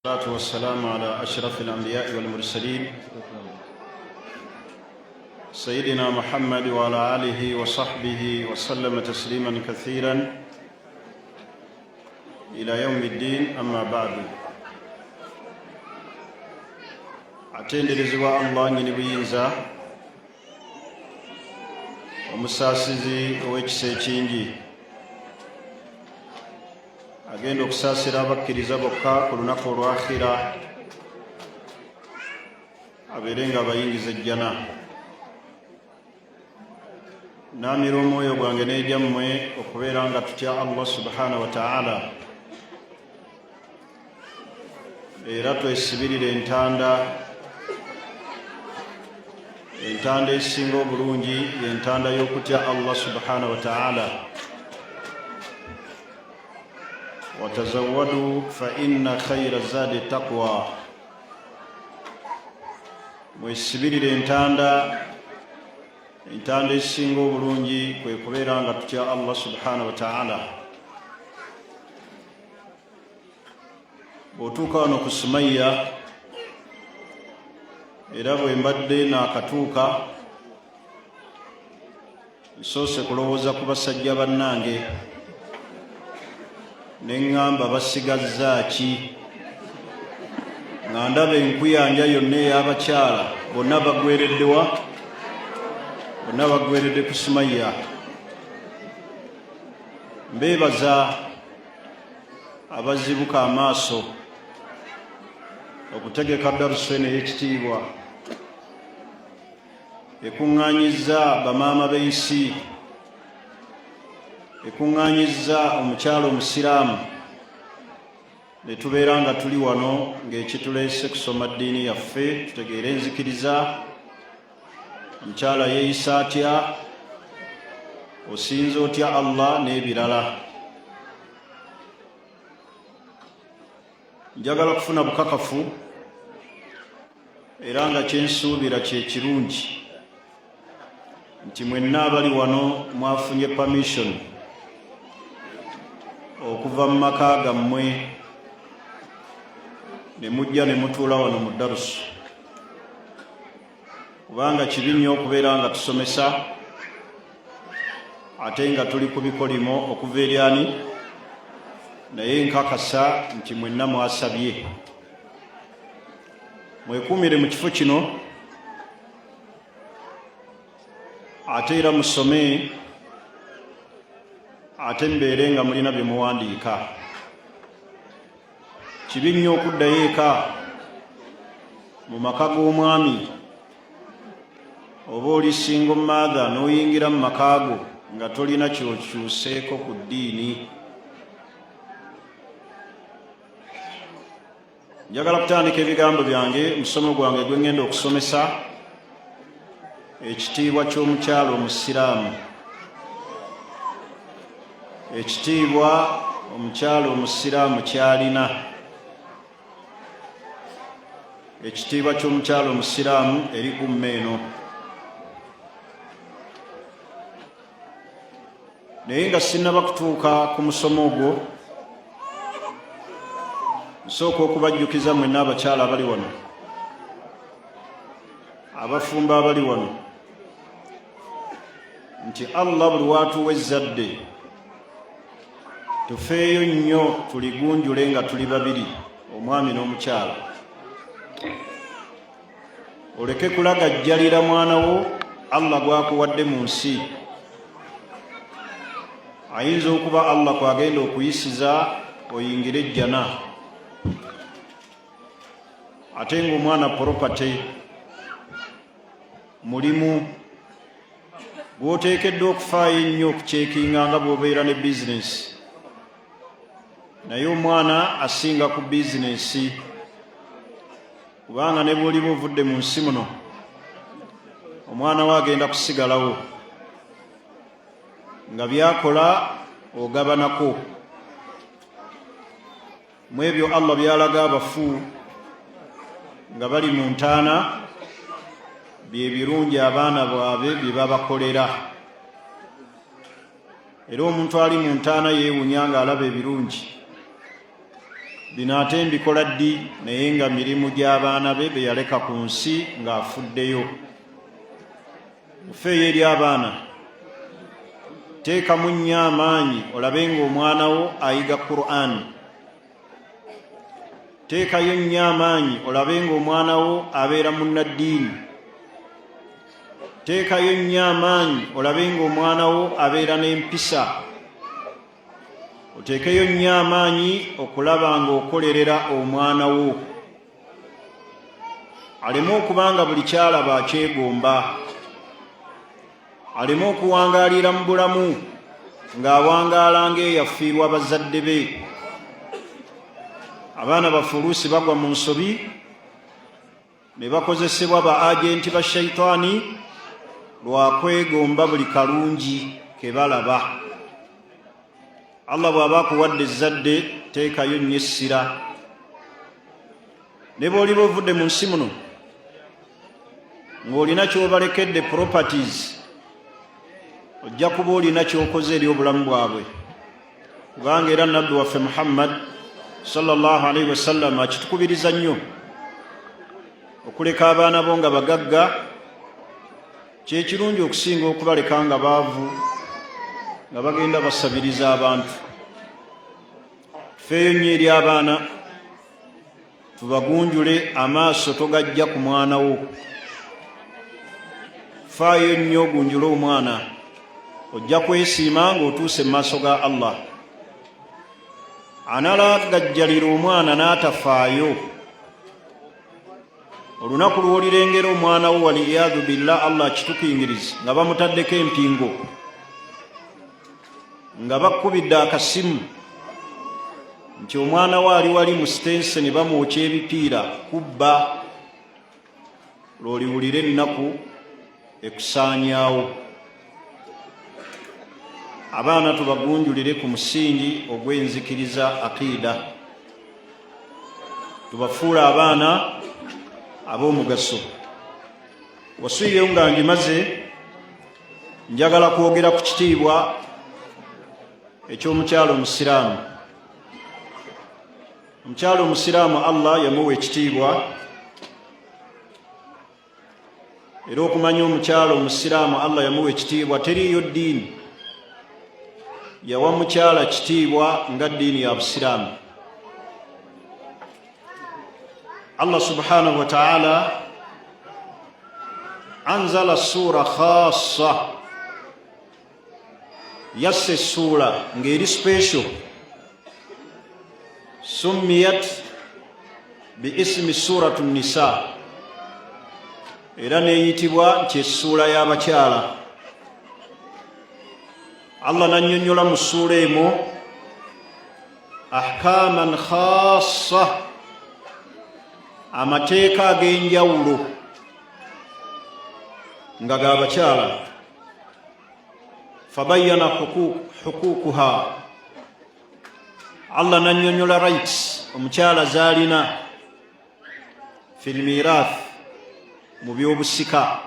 والصلاة والسلام على أشرف الأنبياء والمرسلين سيدنا محمد وعلى آله وصحبه وسلم تسليما كثيرا إلى يوم الدين. أما بعد، atenderezebwa Allah nyini buyinza, omusaasizi ow'ekisa ekingi, agenda okusaasira abakkiriza bokka ku lunaku olw'akhira, abeere nga abayingiza ejjana. Naamira omwoyo gwange n'egyammwe okubeera nga tutya Allah subhanahu wa ta'ala, era twesibirire entanda. Entanda esinga obulungi yentanda y'okutya Allah subhanahu wa ta'ala. Watazawadu fa inna khaira zadi taqwa. Mwesibirire entanda. Entanda esinga obulungi kwe kubeera nga tutya Allah subhanahu wa ta'ala. Bw'otuuka wano ku Sumayya, era bwe mbadde naakatuuka, nsoose kulowooza ku basajja bannange ne ŋŋamba, basigazza ki? Nga ndaba enkuyanja yonna ey'abakyala, bonna baggwereddewa? Bonna baggweredde ku Sumayya. Mbeebaza abazibuka amaaso okutegeka darusu eno ey'ekitiibwa ekuŋŋaanyizza bamaama b'ensi, ekuŋŋaanyizza omukyala omusiraamu, ne tubeera nga tuli wano ng'ekituleese kusoma ddiini yaffe, tutegeere enzikiriza, omukyala yeeyisa atya, osinza otya Allah n'ebirala. Njagala kufuna bukakafu, era nga kyensuubira kyekirungi, nti mwenna abali wano mwafunye permission okuva mu maka gammwe ne mujja ne mutuula wano mu darusu, kubanga kibi nnyo okubeera nga tusomesa ate nga tuli ku bikolimo okuva eryani. Naye nkakasa nti mwenna mwasabye. Mwekuumire mu kifo kino, ate era musome, ate mbeere nga mulina bye muwandiika. Kibi nnyo okuddayo eka mu maka g'omwami, oba oli single mother, n'oyingira mu maka go nga tolina kyokyuseeko ku ddiini. Njagala kutandika ebigambo byange, musomo gwange gwe ŋŋenda okusomesa, ekitiibwa ky'omukyala omusiraamu. Ekitiibwa omukyala omusiraamu kyalina, ekitiibwa ky'omukyala omusiraamu eri umma eno. Naye nga sinnaba kutuuka ku musomo ogwo, nsooka okubajjukiza mwenna abakyala abali wano, abafumbo abali wano, nti Allah buli watuwa ezzadde, tufeeyo nnyo tuligunjule nga tuli babiri, omwami n'omukyala. Oleke kulagajjalira mwana wo Allah gwakuwadde mu nsi. Ayinza okuba Allah kwagenda okuyisiza oyingire ejjana, ate ng'omwana property, mulimu gw'oteekeddwa okufaayo ennyo okucekinga nga bw'obeera ne bizinesi. Naye omwana asinga ku bizinesi, kubanga ne bw'oliba ovudde mu nsi muno, omwana we agenda kusigalawo nga byakola ogabanako mu ebyo Allah byalaga abafu nga bali mu ntaana, bye birungi abaana bwabwe bye babakolera. Era omuntu ali mu ntaana yeewunya ng'alaba ebirungi. Bino ate mbikola ddi? Naye nga mirimu gy'abaana be be yaleka ku nsi ng'afuddeyo. Ofeeyo eri abaana, teekamu nnyo amaanyi olabe ng'omwana wo ayiga Qur'an. Teekayo nnyo amaanyi olabe ng'omwana wo abeera munnaddiini. Teekayo nnyo amaanyi olabe ng'omwana wo abeera n'empisa. Oteekeyo nnyo amaanyi okulaba ng'okolerera omwana wo aleme okuba nga buli kyalaba akyegomba, aleme okuwangaalira mu bulamu ng'awangaala ng'eyafiirwa bazadde be. Abaana baffe oluusi bagwa mu nsobi ne bakozesebwa ba agenti ba shaitaani lwa kwegomba buli kalungi ke balaba. Allah bw'aba akuwadde ezzadde, teekayo nnyo essira. Ne bw'oliba ovudde mu nsi muno ng'olina ky'obalekedde properties, ojja kuba olina ky'okoze eri obulamu bwabwe, kubanga era Nabbi waffe Muhammad sallallahu alaihi wasallam akitukubiriza nnyo okuleka abaana bo nga bagagga kyekirungi okusinga okubaleka nga baavu nga bagenda basabiriza abantu. Tufeeyo nnyo eri abaana, tubagunjule. Amaaso togajja ku mwana wo, faayo nnyo ogunjule omwana, ojja kwesiima ng'otuuse mu maaso ga Allah. Analagajjalira omwana n'atafaayo, olunaku lw'olirengera omwana wo, waliyadu billah, Allah akitukingiriza, nga bamutaddeko empingo, nga bakkubidde akasimu nti omwana wo ali wali mu sitenseni bamwokya ebipiira kubba, lw'oliwulira ennaku ekusaanyaawo. Abaana tubagunjulire ku musingi ogw'enzikiriza aqiida, tubafuule abaana ab'omugaso. Wasuiyeyo nga ngimaze, njagala kwogera ku kitiibwa eky'omukyalo omusiraamu. Omukyalo omusiraamu Allah yamuwa ekitiibwa, era okumanya omukyalo omusiraamu Allah yamuwa ekitiibwa, teriiyo ddiini yawa mukyala kitiibwa nga ddiini ya busiraamu. Allah subhanahu wa ta'ala anzala sura khassa, yassa essuula ng'eri special, summiyat bi ismi suratu nisa, era neeyitibwa nti essuula y'abakyala. Allah nannyonnyola mu ssuula emu ahkaman khassa, amateeka ag'enjawulo nga g'abakyala. Fabayana hukukuha, Allah nannyonnyola rights omukyala z'alina fil mirath, mu by'obusika,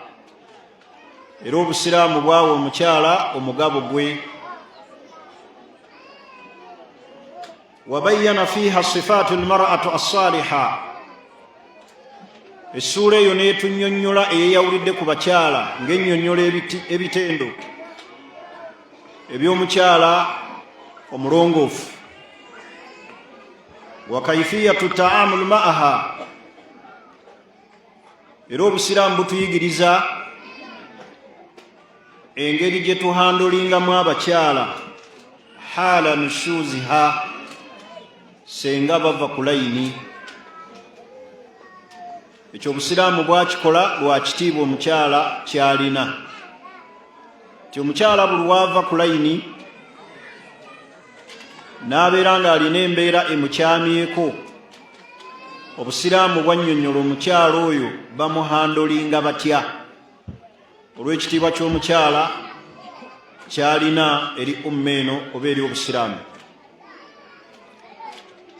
era obusiraamu bwawa omukyala omugabo gwe. Wabayana fiha sifaatu lmaratu assaliha, essuula eyo n'etunnyonnyola eyeyawulidde ku bakyala ng'ennyonnyola ebitendo eby'omukyala omulongoofu, wa kaifiyatu taamulu maaha, era obusiraamu butuyigiriza engeri gye tuhandolingamu abakyala haala nushuziha, senga bava ku layini. Ekyo obusiraamu bwakikola lwa kitiibwa omukyala kyalina, nti omukyala buli waava ku layini n'abeera ng'alina embeera emukyamyeko, obusiraamu bwannyonnyola omukyala oyo bamuhandolinga batya olw'ekitiibwa ky'omukyala kyalina eri umma eno oba eri obusiraamu.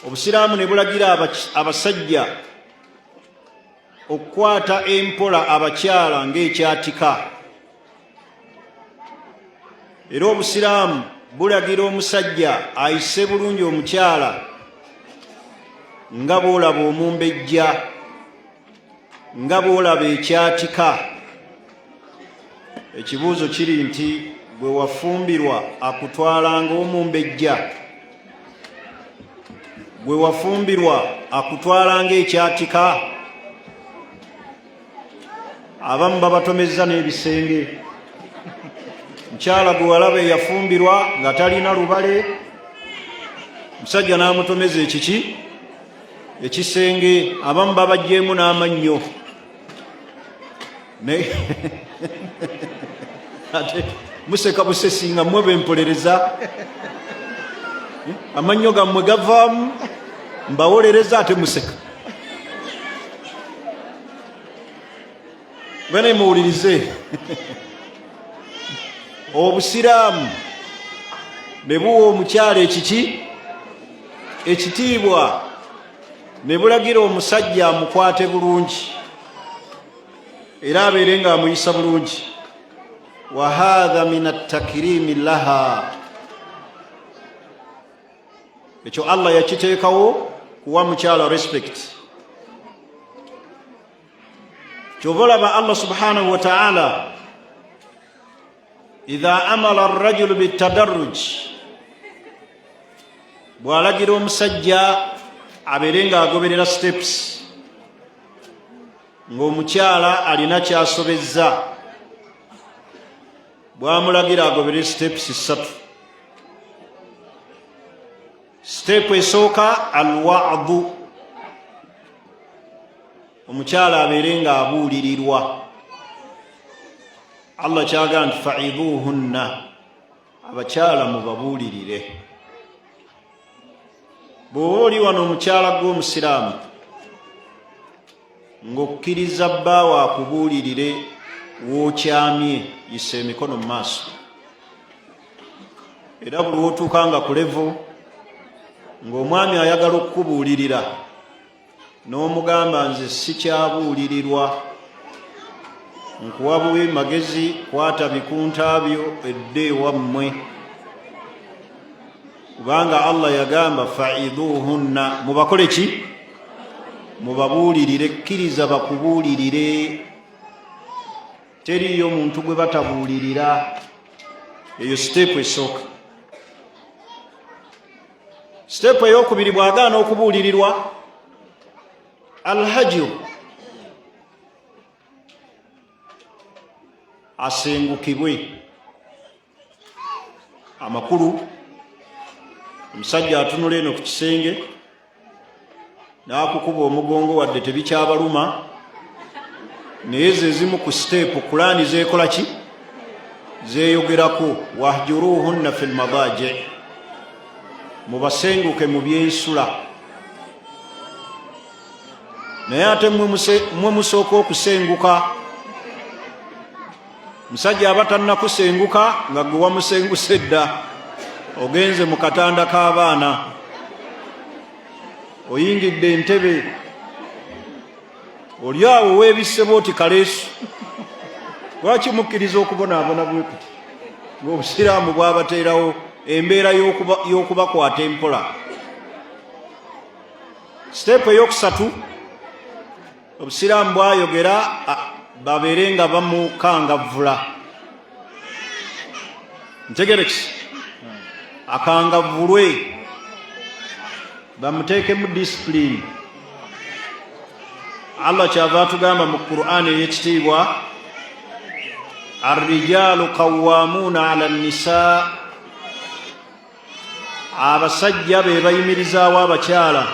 Obusiraamu ne bulagira abasajja okukwata empola abakyala ng'ekyatika, era obusiraamu bulagira omusajja ayise bulungi omukyala. Nga bw'olaba omumbejja, nga bw'olaba ekyatika. Ekibuuzo kiri nti gwe wafumbirwa akutwalanga omumbejja? Gwe wafumbirwa akutwalanga ekyatika? Abamu babatomezza n'ebisenge. Mukyala gwe walaba eyafumbirwa nga talina lubale, musajja n'amutomeza ekiki? Ekisenge. Abamu babajjeemu n'amannyo. Ate museka busesi nga mmwe bempolereza, amannyo gammwe gavaamu, mbawolereza ate museka. Bene muwulirize, obusiraamu ne buwa omukyala ekiki? Ekitiibwa, ne bulagira omusajja amukwate bulungi era abeere ng'amuyisa bulungi. Wa hatha min attakirimi laha, ekyo Allah yakiteekawo kuwa mukyala respect. Kyova olaba Allah subhanahu wa ta'ala idha amala arrajulu bitadarruj, bw'alagira omusajja abeere ng'agoberera steps, ng'omukyala alina kyasobezza, bwamulagira agoberere steps ssatu. Sitepu esooka, alwadu, omukyala abeere ng'abuulirirwa. Allah kyagamba nti faiduhunna, abakyala mubabuulirire. Bw'oba oli wano omukyala gw'omusiraamu ng'okkiriza bbaawo akubuulirire w'okyamye, yisa emikono mu maaso. Era buli wotuuka nga ku levo ng'omwami ayagala okukubuulirira, n'omugamba nze sikyabuulirirwa, nkuwa bubi magezi, kwata bikunta byo edde ewammwe, kubanga Allah yagamba faiduhunna, mubakole ki? Mubabuulirire. Kkiriza bakubuulirire, teriiyo muntu gwe batabuulirira. Eyo siteepu esooka. Siteepu eyokubiri, bw'agaana okubuulirirwa, alhajiru, asengukibwe. Amakulu, omusajja atunula eno ku kisenge n'akukuba omugongo, wadde tebikyabaluma, naye ze zimu ku siteepu Kulaani zeekola ki? Zeeyogerako, wahjuruhunna fi lmadaji, mubasenguke mu byensula. Naye ate mwe musooka okusenguka. Musajja aba tannakusenguka nga gwe wamusenguse dda, ogenze mu katanda k'abaana, oyingidde entebe, oli awo weebisse bwoti kaleesu. Lwaki mukkiriza okubonaabona bwe kuti ng'obusiraamu bwabateerawo embeera y'okubakwata empola? Siteepu eyokusatu, obusiraamu bwayogera babeere nga bamukangavvula. Ntegerekisi, akangavvulwe, bamuteekemu disipulini. Allah kyava atugamba mu Qur'ani ey'ekitiibwa, arrijalu qawamuuna ala nisa, abasajja be bayimirizaawo abakyala,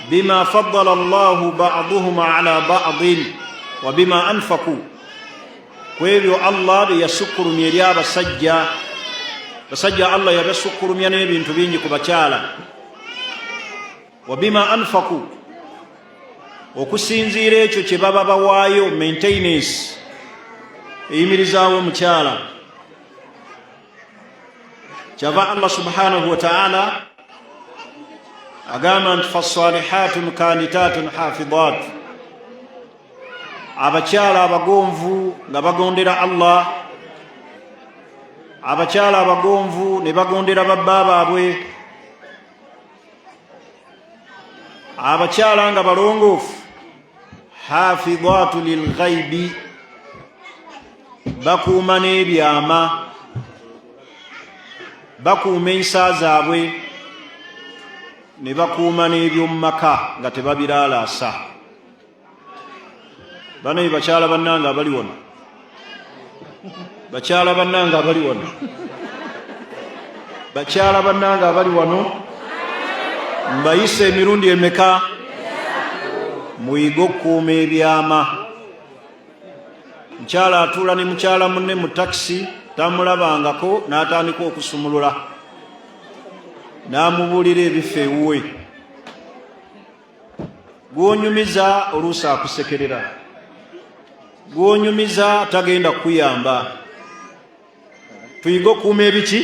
bima faddala llahu baduhum ala badin wa bima anfaku, ku ebyo Allah bye yasukkulumya eri abasajja. Basajja Allah yabasukkulumya n'ebintu bingi ku bakyala. Wa bima anfaku, okusinziira ekyo kye baba bawaayo, maintenance eyimirizaawo omukyala. Kyava Allah subhanahu wa taala agamba nti fasalihatun kanitatun hafidat, abakyala abagonvu nga bagondera Allah, abakyala abagonvu ne bagondera babba baabwe. Abakyala nga balongoofu, hafidhatu lilghaibi, bakuuma n'ebyama, bakuuma ensa zaabwe ne bakuuma n'eby'omu maka nga tebabiraalaasa. Banaye bakyala bannange abali wano, bakyala bannange abali wano, bakyala bannange abali wano, mbayise emirundi emeka? Muyige okukuuma ebyama. Mukyala atuula ne mukyala munne mu takisi, tamulabangako, n'atandika okusumulula n'amubuulira ebifo ewuwe. Gwonyumiza oluusi akusekerera, gwonyumiza tagenda kukuyamba. Tuyige okukuuma ebiki?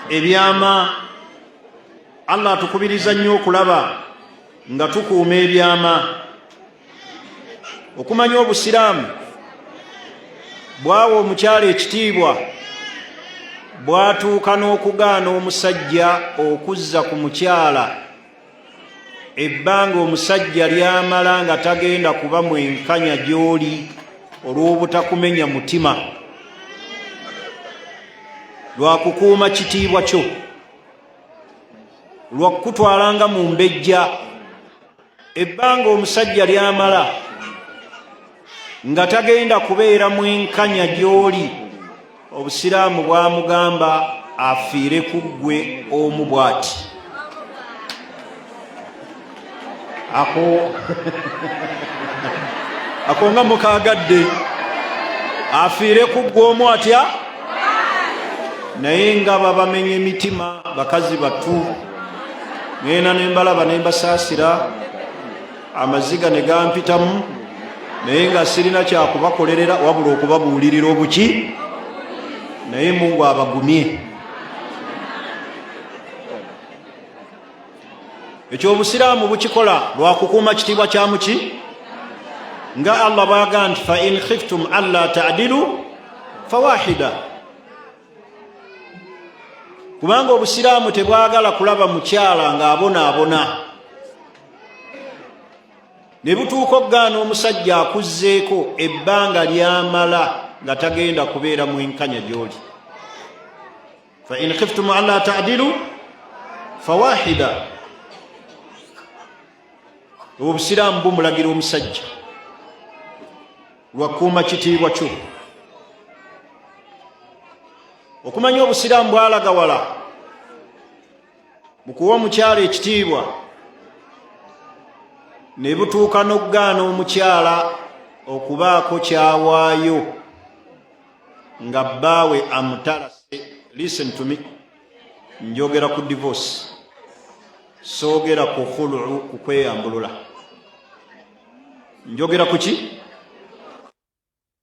Ebyama. Allah atukubiriza nnyo okulaba nga tukuuma ebyama. Okumanya Obusiraamu bwawa omukyala ekitiibwa, bwatuuka n'okugaana omusajja okuzza ku mukyala ebbanga omusajja lyamala nga tagenda kuba mwenkanya gy'oli olw'obutakumenya mutima, lwakukuuma kitiibwa kyo, lwakukutwalanga mu mbejja. Ebbanga omusajja lyamala nga tagenda kubeera mwenkanya gy'oli, Obusiraamu bwamugamba afiire ku ggwe omu bw'ati. Ako ako nga mukaagadde, afiire ku ggwe omu atya? Naye nga babamenya emitima bakazi batu, ŋŋenda ne mbalaba ne mbasaasira, amaziga ne gampitamu, naye nga sirina kyakubakolerera wabula okubabuulirira obuki. Naye Mungu abagumye. Ekyobusiraamu bukikola lwakukuuma kitiibwa kya muki, nga Allah bwaga nti fa in khiftum alla tadilu fawahida, kubanga Obusiraamu tebwagala kulaba mukyala ng'abonaabona ne butuuka okugaana omusajja akuzzeeko ebbanga lyamala nga tagenda kubeera mwenkanya gy'oli. Fa in khiftum alla tadilu fawahida. Obusiraamu bumulagira omusajja lwakuuma kitiibwa kyo. Okumanya Obusiraamu bwalagawala mu kuwa omukyala ekitiibwa, ne butuuka n'okugaana omukyala okubaako kyawaayo nga bbaawe amutalase. Listen to me, njogera ku divorce, soogera ku khuluu, ku kweyambulula. Njogera ku ki?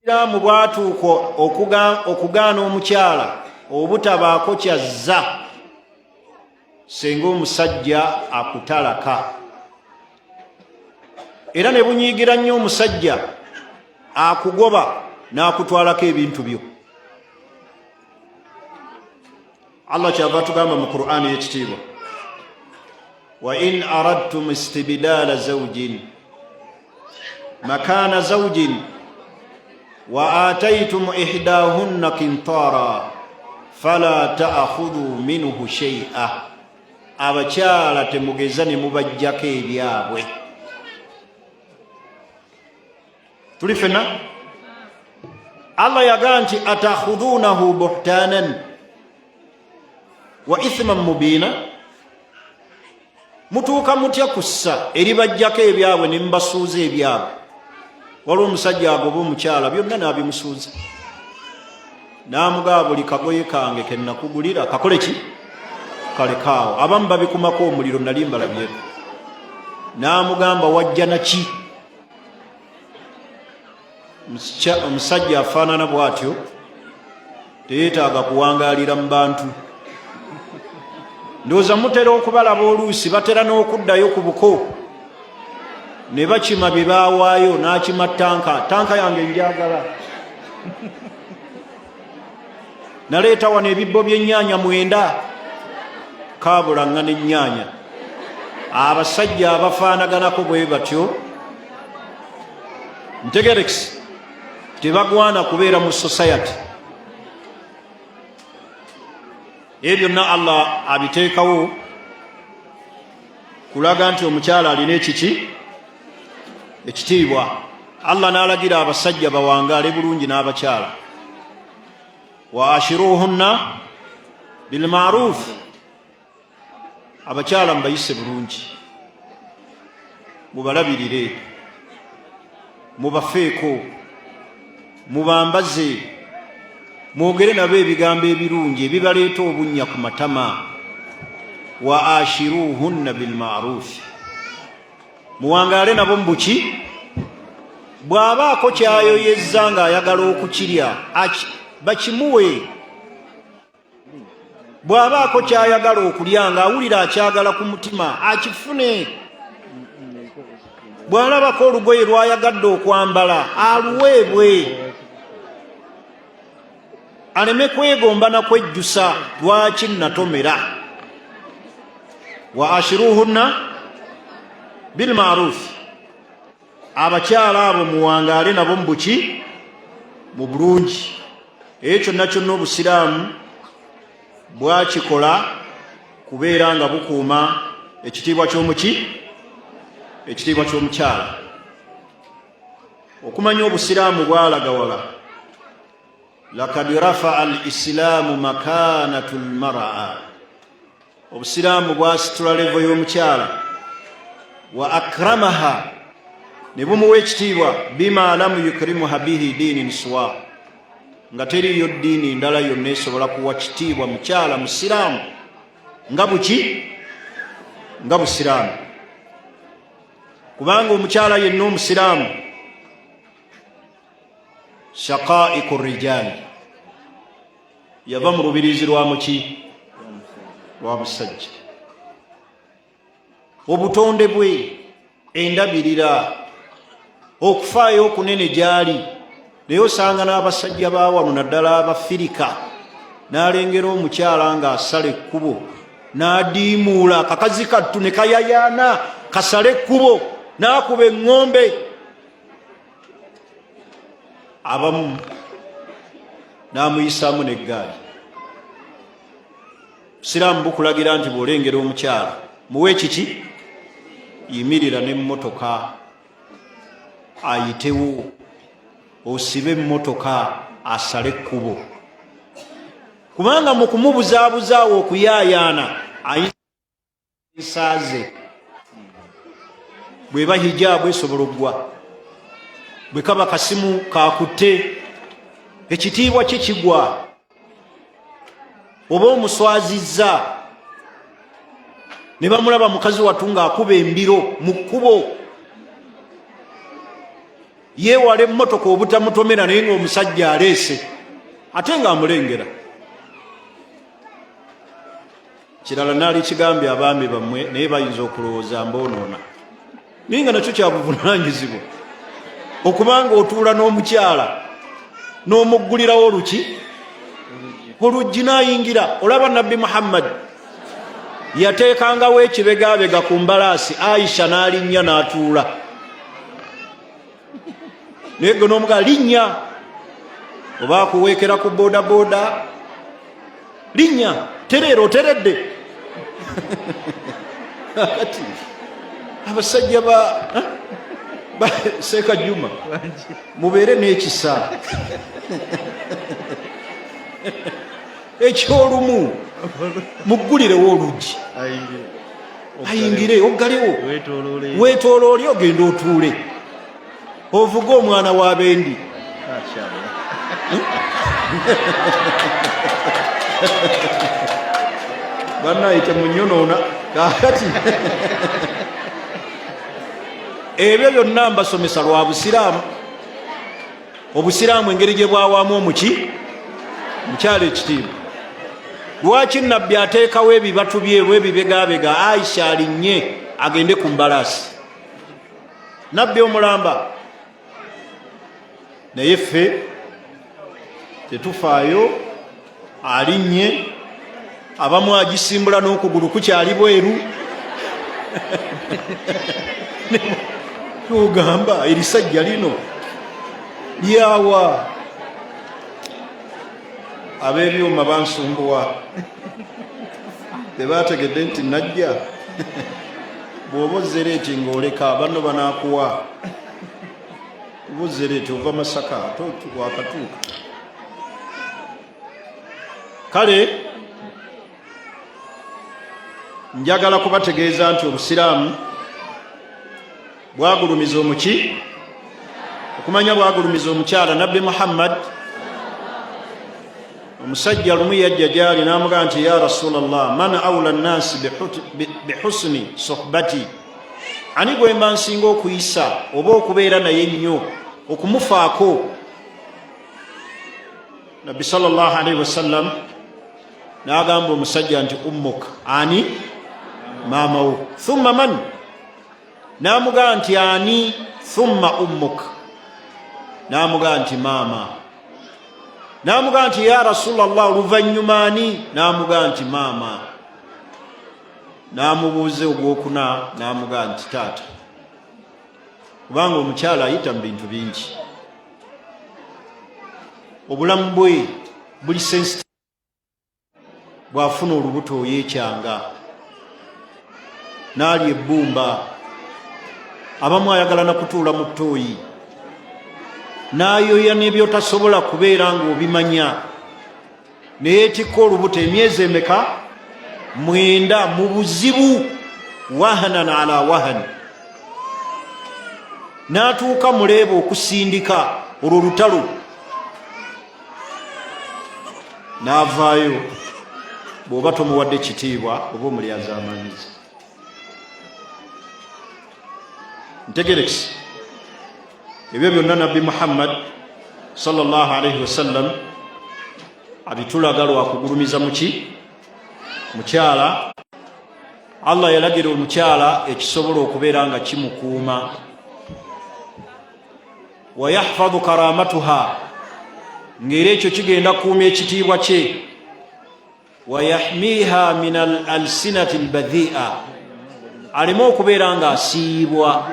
Obusiraamu bwatuuka okugaana omukyala obutabaako kyazza senga omusajja akutalaka, era ne bunyiigira nnyo omusajja akugoba n'akutwalako ebintu byo. Allah kyava atugamba mu Qur'ani y'ekitiibwa, wa in aradtum istibdala zawjin makana zawjin wa ataytum ihdahunna kintara fala ta'khudhu minhu shay'a. Abakyala temugeza ne mubajjako ebyabwe. Tuli fenna. Allah yagaa nti atakhudhunahu buhtanan wa ithman mubiina, mutuuka mutya kussa eribajjako ebyabwe ne mubasuuza ebyabwe? Waliwo omusajja agoba omukyala byonna n'abimusuuza, n'amugaa buli kagoye kange kenakugulira kakole ki, kalekaawo. Abamu babikumako omuliro, nali mbalabyeko. N'amugamba wajja naki? Omusajja afaanana bw'atyo teyeetaaga kuwangaalira mu bantu. Ndowooza mutera okubalaba oluusi batera n'okuddayo ku buko ne bakima bye baawaayo, n'akima tanka, tanka yange njagala, naleeta wano ebibbo by'ennyaanya 9, kaabulaŋŋana ennyaanya. Abasajja abafaanaganako bwe batyo ntegerekisi tebagwana kubeera mu society. Ebyo byonna Allah abiteekawo kulaga nti omukyala alina ekiki ekitiibwa. Allah n'alagira abasajja bawangaale bulungi n'abakyala, wa ashiruhunna bilmaruf, abakyala mubayise bulungi, mubalabirire, mubafeeko, mubambaze, mwogere nabo ebigambo ebirungi ebibaleeta obunnya ku matama. Wa ashiruhunna bilmarufi, muwangaale nabo mu buki. Bw'abaako kyayoyezza ng'ayagala okukirya bakimuwe. Bw'abaako ky'ayagala okulya ng'awulira akyagala ku mutima akifune. Bw'alabako olugoye lw'ayagadde okwambala aluweebwe, aleme kwegomba na kwejjusa lwaki natomera. Wa ashiruhunna bilmarufi, abakyala abo muwangaale nabo mu buki, mu bulungi. Eyo kyonna kyonna obusiraamu bwakikola kubeera nga bukuuma ekitiibwa ky'omuki, ekitiibwa ky'omukyala. Okumanya obusiraamu bwalagawala, lakad rafaa al islaamu makanatu lmaraa, obusiraamu bwasitula levo y'omukyala, wa akramaha, ne bumuwa ekitiibwa, bima lam yukrimuha bihi diinin siwa, nga teriiyo ddiini ndala yonna esobola kuwa kitiibwa mukyala musiraamu nga buki, nga busiraamu. Kubanga omukyala yenna omusiraamu shaqaiku rijali, yava mu lubiriizi lwa muki, lwa musajja. Obutonde bwe, endabirira, okufaayo okunene gyali. Naye osanga n'abasajja ba wano naddala Abafirika, n'alengera omukyala ng'asala ekkubo n'adiimuula akakazi kattu ne kayayaana kasale ekkubo n'akuba eŋŋombe. Abamu n'amuyisaamu n'eggaali. Busiraamu bukulagira nti bw'olengera omukyala muwe ekiki, yimirira n'emmotoka ayitewo, osibe emmotoka asale ekkubo, kubanga mu kumubuzaabuzaawo okuyaayaana ayinza ensaaze. Bweba hijaabu esobola okugwa, bwe kaba kasimu kakutte, ekitiibwa kye kigwa, oba omuswazizza ne bamulaba mukazi wattu ng'akuba embiro mu kkubo, yeewala emmotoka obutamutomera, naye ng'omusajja aleese ate ng'amulengera. Kirala naali kigambye abaami bammwe, naye bayinza okulowooza mboonoona, naye nga nakyo kyabuvunaanyizibwa okubanga otuula n'omukyala n'omuggulirawo oluki oluggi n'ayingira. Olaba Nabbi Muhammad yateekangawo ekibegabega ku mbalaasi, Aisha n'alinnya n'atuula, naye gwe n'omugaa linnya, oba akuweekera ku bodaboda, linnya, tereera, oteredde. Kati abasajja ba Seeka Juma, mubeere n'ekisa ekyolumu, muggulirewo oluggi ayingire, oggalewo, weetooloole, ogenda otuule ovuge omwana wa bendi. Bannaye temunyonoona. Kakati ebyo byonna mbasomesa lwa busiraamu. Obusiraamu engeri gye bwawaamu omuki mukyalo ekitiibwa. Lwaki Nabbi ateekawo ebibatu bye lwebibegabega, Aisha alinnye agende ku mbalaasi, Nabbi omulamba? Naye ffe tetufaayo, alinnye, abamu agisimbula n'okugulu kukyali bweru. Ogamba erisajja lino lyawa ab'ebyuma bansumbuwa tebategedde nti najja. Bw'oba ozzereeti ng'oleka banno banaakuwa oba ozzereeti ova Masaka ate wakatuuka. Kale njagala kubategeeza nti obusiraamu bwagulumiza omuki okumanya bwagulumiza omukyala. Nabbi Muhammad, omusajja lumu yajja gyali n'amugamba nti, ya Rasulallah, man aula nnasi bihusni sohbati, ani gwemba nsinga okuyisa oba okubeera naye ennyo okumufaako? Nabbi sallallahu alaihi wasallam n'agamba omusajja nti, ummuk, ani maama wo, thumma man? N'amugamba nti ani? Thumma ummuk, n'amugamba nti maama. N'amugamba nti, ya Rasulallah, oluvannyuma ani? N'amugamba nti maama. N'amubuuza ogwokuna, n'amugamba nti taata, kubanga omukyala ayita mu bintu bingi, obulamu bwe buli sensitive. Bw'afuna olubuto oyekyanga n'alya ebbumba, abamu ayagala nakutuula mu ttooyi n'ayoya n'ebyotasobola kubeera ng'obimanya, neyeetikka olubuto emyezi emeka? 9 mu buzibu, wahanan ala wahani, n'atuuka muleeba okusindika olwo lutalo n'avaayo. Bw'oba tomuwadde kitiibwa oba omulyazaamaanyiza. Ntegerekisi ebyo byonna Nabbi Muhammad sallallahu alaihi wasallam abitulaga lwakugulumiza muki mukyala. Allah yalagira omukyala ekisobola okubeera nga kimukuuma, wayahfadhu karamatuha, ng'era ekyo kigenda kukuuma ekitiibwa kye, wayahmiha min al alsinati albadhia, aleme okubeera ng'asiiyibwa,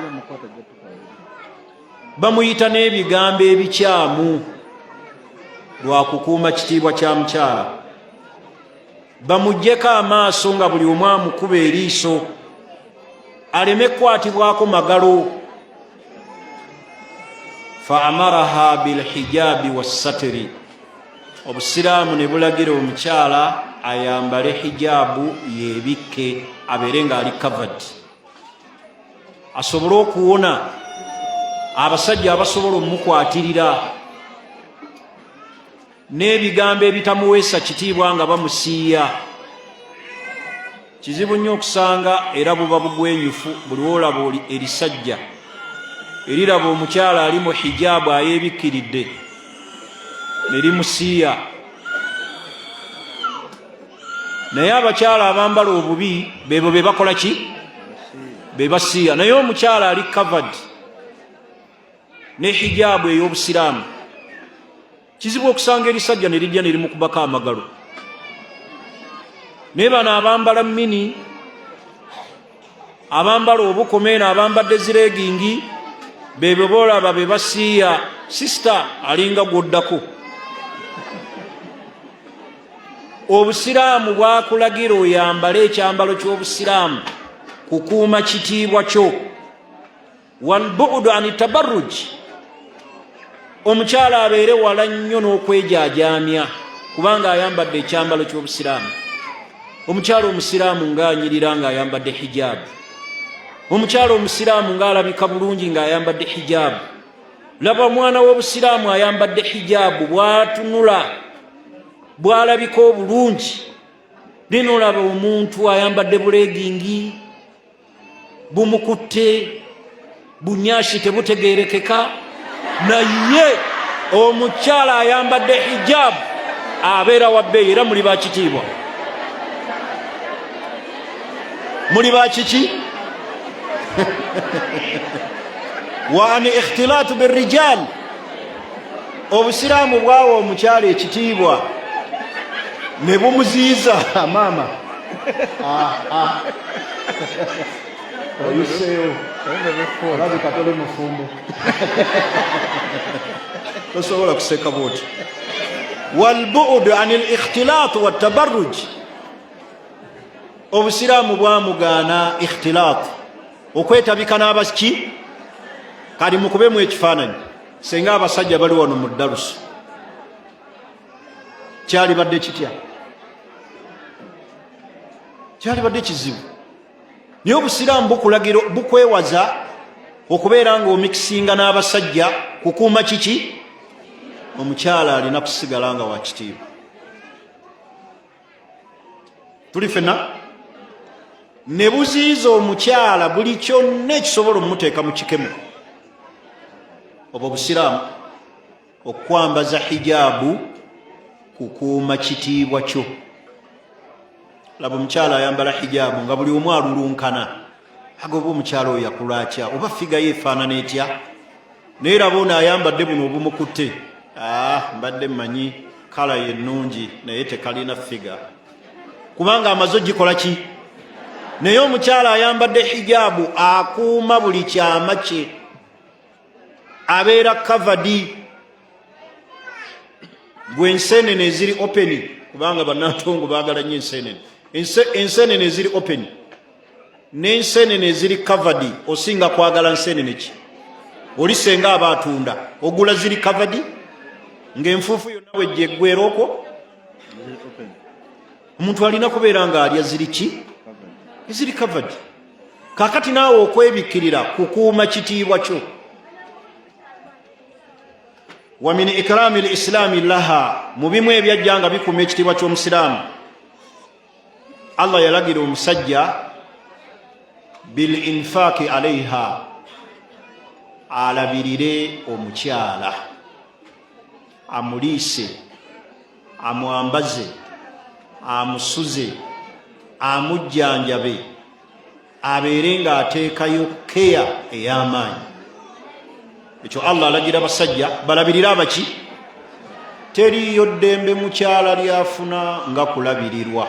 bamuyita n'ebigambo ebikyamu lwakukuuma kitiibwa kya mukyala, bamuggyeko amaaso nga buli omu amukuba eriiso, aleme kukwatibwako magalo. Fa amaraha bilhijabi wassatiri, obusiraamu ne bulagira omukyala ayambale hijaabu, yeebikke, abeere ng'ali covered, asobole okuwona abasajja abasobola omukwatirira n'ebigambo ebitamuweesa kitiibwa nga bamusiiya. Kizibu nnyo okusanga, era buba bugwenyufu buli woolaba oli erisajja eriraba omukyala ali mu hijaabu ayeebikkiridde ne limusiiya. Naye abakyala abambala obubi bebo be bakola ki? Be basiiya. Naye omukyala ali covered ne hijaabu ey'obusiraamu, kizibu okusanga erisajja ne lijja ne limukubako amagalo. Naye bano abambala mini, abambala obukoma eno, abambadde ziregingi, bebyo boolaba be basiiya. Sisita alinga gwoddako. Obusiraamu bwakulagira oyambale ekyambalo ky'obusiraamu kukuuma kitiibwa kyo, walbudu ani tabarruj, omukyala abeere wala nnyo n'okwejajaamya kubanga ayambadde ekyambalo ky'obusiraamu. Omukyala omusiraamu ng'anyirira ng'ayambadde hijaabu, omukyala omusiraamu ng'alabika bulungi ng'ayambadde hijaabu. Laba omwana w'obusiraamu ayambadde hijaabu bw'atunula, bw'alabika obulungi. Linolaba omuntu ayambadde bulegingi bumukutte, bunyashi tebutegerekeka, naye omukyala ayambadde hijaabu abeera wa bbeeyi. Era muli bakitiibwa, muli bakiki wa an ikhtilaatu birijal. Obusiraamu bwawa omukyala ekitiibwa ne bumuziyiza maama. Oyiseewo, olabika toli mufumbo, tosobola kuseka bwoti. Walbudu an likhtilat watabarruj, obusiraamu bwamugaana ikhtilat, okwetabika n'abaki. Kali mukubemu ekifaananyi, senga abasajja bali wano mu ddalusu, kyalibadde kitya? Kyalibadde kizibu. Naye obusiraamu bukulagira, bukwewaza okubeera nga omikisinga n'abasajja. Kukuuma kiki? Omukyala alina kusigala nga wakitiibwa. Tuli fenna ne buziyiza omukyala buli kyonna ekisobola omumuteeka mu kikemo. Obwo obusiraamu. Okwambaza hijaabu kukuuma kitiibwa kyo. Laba omukyala ayambala hijaabu nga buli omu alulunkana, aga oba omukyala oyo yakula atya, oba figure ye efaanana etya? Naye laba ono ayambadde buno obumukutte. Ah, mbadde mmanyi colour ye ennungi, naye tekalina figure, kubanga amaze ogikola ki. Naye omukyala ayambadde hijaabu akuuma buli kyama kye, abeera covered. Gwe ensenene eziri open, kubanga bannantongo baagala nnyo ensenene, ensenene eziri open n'ensenene eziri covered, osinga kwagala nsenene ki? Oli senga aba atunda, ogula ziri covered ng'enfuufu yonna bwejja eggwera okwo? Omuntu alina kubeera ng'alya ziri ki? Eziri covered. Kakati naawe okwebikkirira kukuuma kitiibwa kyo. Wa min ikrami lislaami laha, mu bimu ebyajja nga bikuuma ekitiibwa ky'omusiraamu, Allah yalagira omusajja bil infaaki alaiha, alabirire omukyala, amuliise, amwambaze, amusuze, amujjanjabe, abeere ng'ateekayo keya ey'amaanyi. Ekyo Allah alagira abasajja balabirire abaki. Teriiyo ddembe mukyala lyafuna nga kulabirirwa.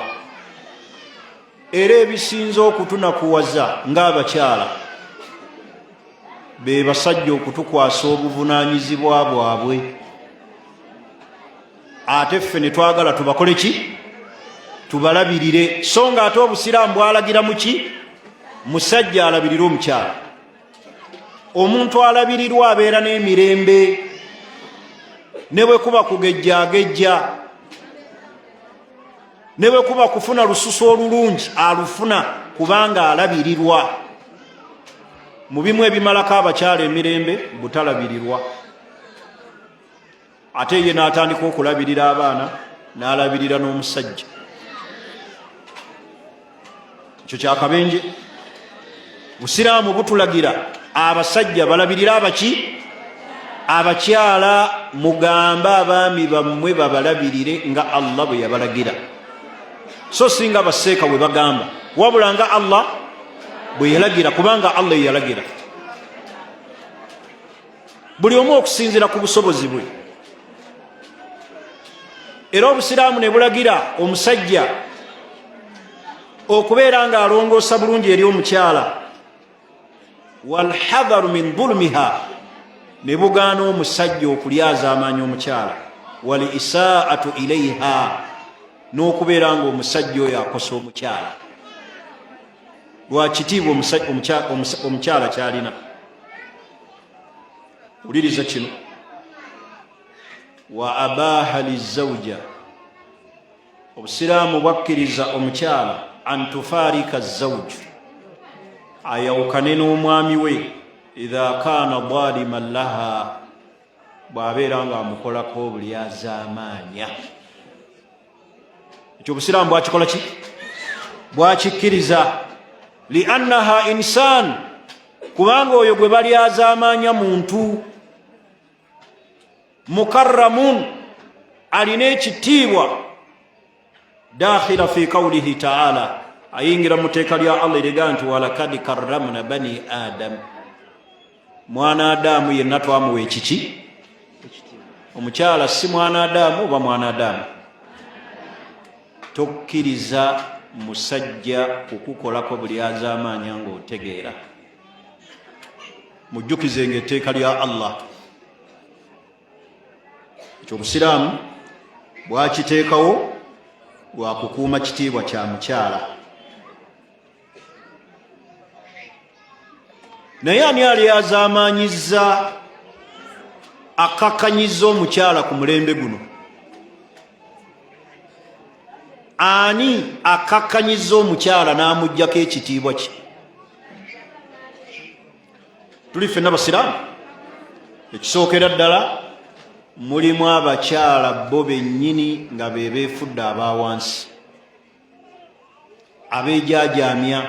Era ebisinze okutunakuwaza ng'abakyala be basajja okutukwasa obuvunaanyizibwa bwabwe, ate ffe ne twagala tubakole ki? Tubalabirire. So nga ate obusiraamu bwalagira muki? Musajja alabirire omukyala. Omuntu alabirirwa abeera n'emirembe, ne bwe kuba kugejja agejja, ne bwe kuba kufuna lususu olulungi alufuna, kubanga alabirirwa. Mu bimu ebimalako abakyala emirembe, butalabirirwa. Ate ye n'atandika okulabirira abaana, n'alabirira n'omusajja, ekyo kyakabenje. Busiraamu butulagira abasajja balabirire abaki? Abakyala. Mugambe abaami bammwe babalabirire nga Allah bwe yabalagira, so singa baseeka bwe bagamba, wabula nga Allah bwe yalagira, kubanga Allah yeyalagira. Buli omu okusinziira ku busobozi bwe. Era obusiraamu ne bulagira omusajja okubeera ng'alongoosa bulungi eri omukyala, walhadharu min dhulumiha, ne bugaana omusajja okulyaza amaanyi omukyala, wal isaatu ilaiha, n'okubeera nga omusajja oyo akosa omukyala lwakitiibwa omukyala kyalina. Wuliriza kino: wa abaha lizauja, obusiraamu bwakkiriza omukyala an tufarika zauju, ayawukane n'omwami we, idha kaana dhaliman laha, bw'abeera ng'amukolako obulyazaamaanya. Ekyo obusiraamu bwakikola ki? Bwakikkiriza. Liannaha insan, kubanga oyo gwe balyazaamaanya muntu mukarramun, alina ekitiibwa. Dakhila fi kaulihi taala, ayingira mu teeka lya Allah eriga nti walakad karramna bani adam, mwana Adamu yenna twamuwa ekiki. Omukyala si mwana Adamu oba mwana Adamu? Tokkiriza. Musajja kukukolako buli azaamaanya ng'otegeera. Mujjukizenga etteeka lya Allah. Ekyo Obusiraamu bwakiteekawo lwa kukuuma kitiibwa kya mukyala. Naye ani ali azaamaanyizza, akkakkanyizza omukyala ku mulembe guno? Ani akkakkanyizza omukyala n'amuggyako ekitiibwa kye? Tuli ffenna Basiraamu. Ekisookera ddala, mulimu abakyala bo bennyini nga be beefudde aba wansi, abeejajaamya.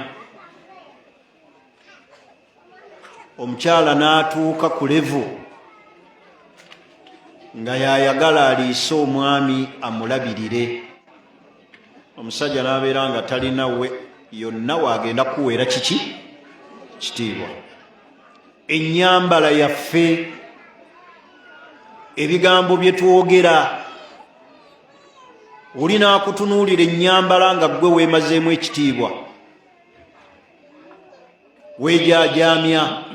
Omukyala n'atuuka ku levo nga yayagala aliise omwami, amulabirire. Omusajja n'abeera nga talina we yonna waagenda kuweera kiki kitiibwa. Ennyambala yaffe, ebigambo bye twogera, oli n'akutunuulira ennyambala nga ggwe weemazeemu ekitiibwa, weejajaamya.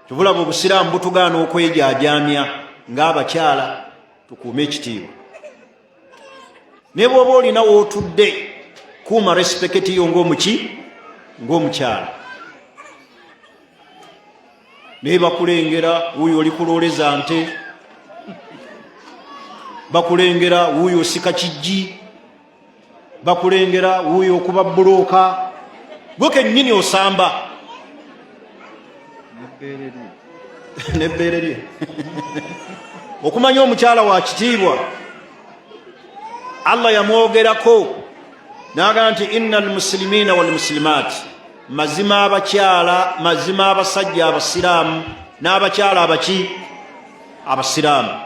Tubulaba Obusiraamu butugaana okwejajaamya ng'abakyala, tukuume ekitiibwa. Ne bw'oba olina wootudde, kuuma respeketi yo ng'omuki, ng'omukyala. Naye bakulengera wuuyo oli kulooleza nte, bakulengera wuuyo osika kijji, bakulengera wuuyo okuba bulooka, gwe kennyini osamba nebbeere lye. Okumanya omukyala wa kitiibwa, Allah yamwogerako n'agamba nti inna almusilimiina walmusilimaati, mazima abakyala, mazima abasajja Abasiraamu n'abakyala abaki Abasiraamu,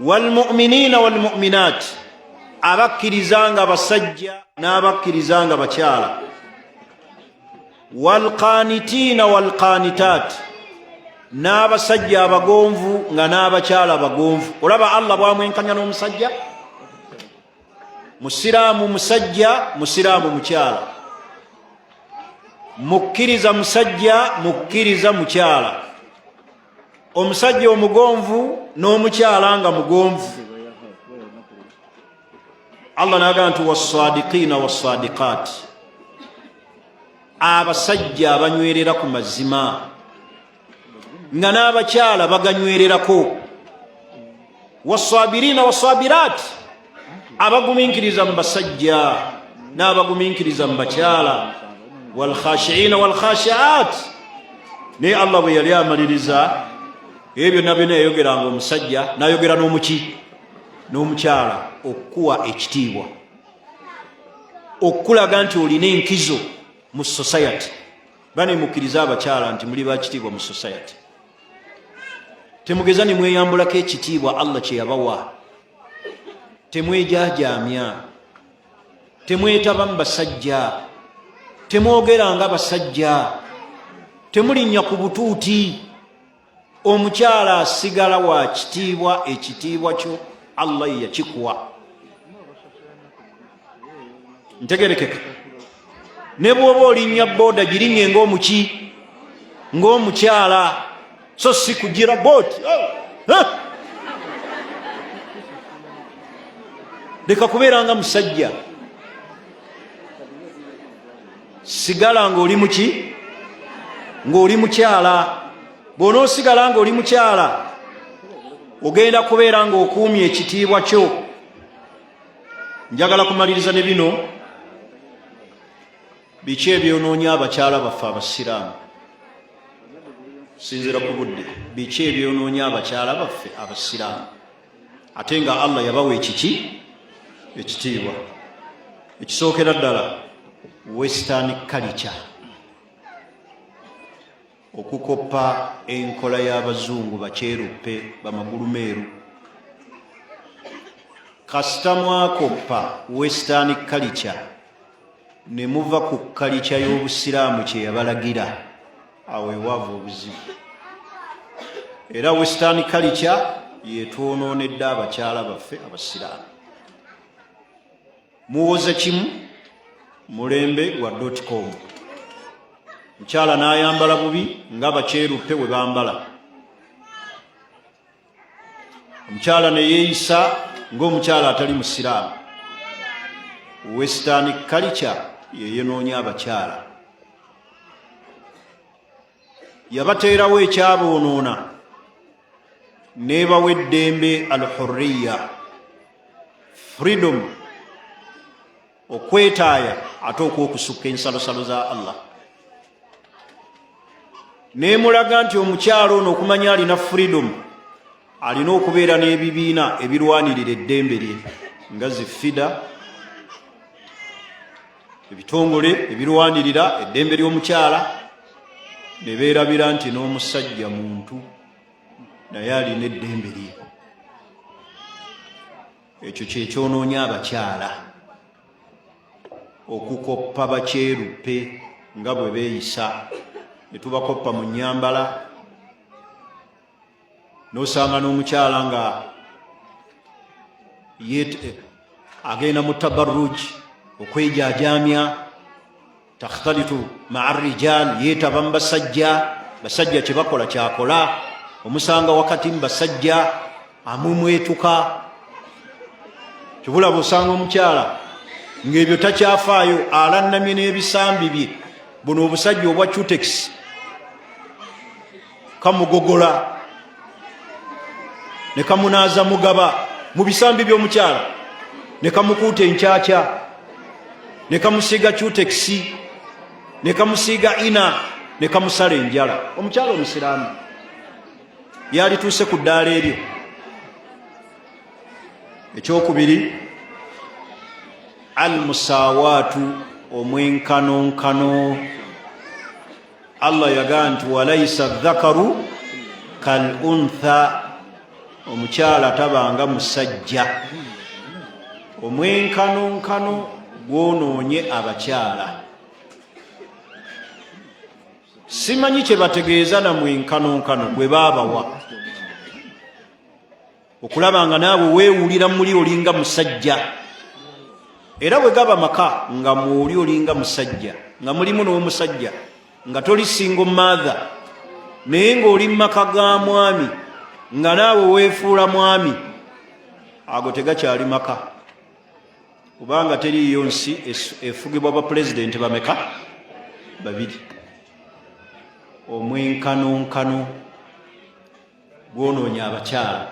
walmuminina walmuminaati, abakkiriza nga basajja n'abakkiriza nga bakyala, walqanitiina walqanitaati, n'abasajja abagonvu nga n'abakyala abagonvu. Olaba Allah bwamwenkanya n'omusajja Musiraamu, musajja Musiraamu, mukyala mukkiriza, musajja mukkiriza, mukyala, omusajja omugonvu n'omukyala nga mugonvu. Allah n'agamba nti wassadiqiina wassadiqaati, abasajja abanywerera ku mazima nga n'abakyala baganywererako, wassabiriina wassabiraati, abagumiikiriza mu basajja n'abagumiikiriza mu bakyala, walkhashiina walkhashiat. Naye Allah bwe yali amaliriza ebyo byonna byonna, yayogeranga omusajja n'ayogera n'omuki, n'omukyala, okukuwa ekitiibwa, okukulaga nti olina enkizo mu society. Banemukkiriza abakyala nti muli bakitiibwa mu society. Temugeza ne mweyambulako ekitiibwa Allah kye yabawa. Temwejajaamya, temwetaba mu basajja, temwogera nga basajja, temulinnya ku butuuti. Omukyala asigala wa kitiibwa, ekitiibwa kyo Allah ye yakikuwa. Ntegerekeka? Ne bw'oba olinnya booda, girinnye ng'omuki, ng'omukyala, so si kugira booti. Leka kubeera nga musajja, sigala ng'oli muki, ng'oli mukyala. Bw'onoosigala ng'oli mukyala, ogenda kubeera ng'okuumye ekitiibwa kyo. Njagala kumaliriza ne bino. Biki ebyonoonya abakyala baffe Abasiraamu? Sinzira ku budde. Biki ebyonoonya abakyala baffe Abasiraamu, ate nga Allah yabawa ekiki, ekitiibwa? Ekisookera ddala, western culture, okukoppa enkola y'abazungu, bakyeruppe, bamagulu meeru. Kasita mwakoppa western culture ne muva ku kalica y'Obusiraamu kye yabalagira, awo ewaava obuzibu. Era western culture yetwonoonedde abakyala baffe Abasiraamu. Muwoza kimu mulembe gwa dotcom. Mukyala n'ayambala bubi nga bakyeruppe bwe bambala. Omukyala ne yeeyisa ng'omukyala atali musiraamu. Western culture yeyenoonya abakyala. Yabateerawo ekyaboonoona n'ebawa eddembe alhurriya, freedom, okwetaaya ate okw'okusukka ensalosalo za Allah. N'emulaga nti omukyala ono okumanya alina freedom alina okubeera n'ebibiina ebirwanirira eddembe lye nga zi FIDA, ebitongole ebirwanirira eddembe ly'omukyala, ne beerabira nti n'omusajja muntu naye alina eddembe lye. Ekyo kyekyonoonya abakyala okukoppa bakyeruppe nga bwe beeyisa, ne tubakoppa mu nnyambala, n'osanga n'omukyala nga agenda mu tabarruj, okwejaajamya, takhtalitu maa rijal, yeetaba mu basajja, basajja kye bakola kyakola, omusanga wakati mu basajja amumwetuka. Kibulaba osanga omukyala ng'ebyo takyafaayo, alannamye n'ebisambi bye, buno obusajja obwa cutex kamugogola ne kamunaaza mugaba mu bisambi by'omukyala, ne kamukuuta enkyakya, ne kamusiiga cutex, ne kamusiiga ina, ne kamusala enjala. Omukyala omusiraamu yalituuse ku ddaala eryo. Ekyokubiri, al musawaatu, omwenkanonkano. Allah yagaa nti walaisa dhakaru kal untha, omukyala tabanga musajja. Omwenkanonkano gwonoonye abakyala. Simanyi kye bategeeza na mwenkanonkano gwe baabawa, okulaba nga naawe weewulira muli olinga musajja. Era bwe gaba maka nga mwoli olinga musajja, nga mulimu n'omusajja, nga toli single mother, naye ng'oli mu maka ga mwami nga naawe weefuula mwami, ago tegakyali maka, kubanga teriiyo nsi efugibwa bapulezidenti bameka? Babiri. Omwenkanonkano gwonoonya abakyala.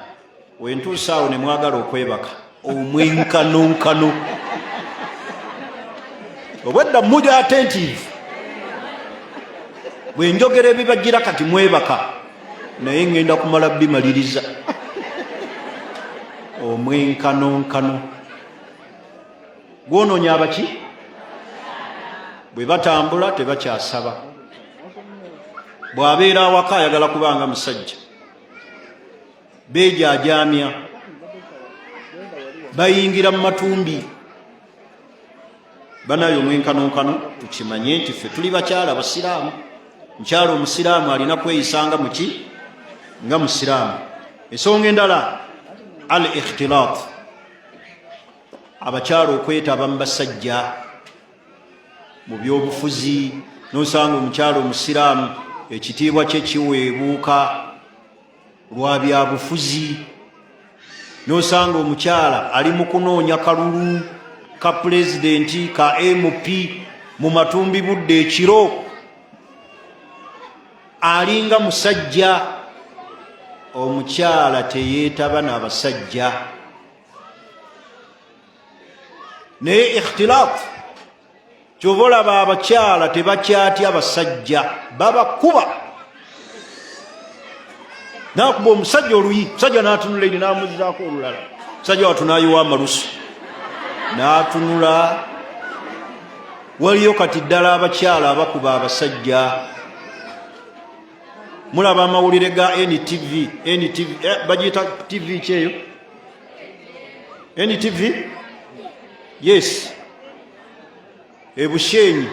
Wentuusa awo ne mwagala okwebaka. Omwenkanonkano obwedda muli attentive bwe njogera ebibajjira kati mwebaka, naye ngenda kumala bimaliriza. Omwenkanonkano gwonoonya abaki. Bwe batambula tebakyasaba, bw'abeera awaka ayagala kubanga musajja, beejaajamya, bayingira mu matumbi. Banaye, omwenkanonkano tukimanye nti ffe tuli bakyala basiraamu. Mukyala omusiraamu alina kweyisanga muki? Nga musiraamu. Ensonga endala, al ikhtilat, abakyala okwetaba mu basajja mu byobufuzi, nosanga omukyala omusiraamu ekitiibwa kye kiweebuuka lwa byabufuzi, nosanga omukyala ali mu kunoonya kalulu ka pulezidenti, ka MP, mu matumbi budde ekiro, alinga musajja. Omukyala teyeetaba n'abasajja, naye ikhtilat kyova olaba abakyala tebakyatya basajja, babakuba. Nakuba omusajja oluyi, musajja natunula eri, namuzaako olulala, musajja watu nayiwa amalusu natunula. Waliyo kati ddala abakyala abakuba abasajja. Mulaba amawulire ga NTV, NTV, bagiyita TV kyeyo NTV, yes, ebushenyi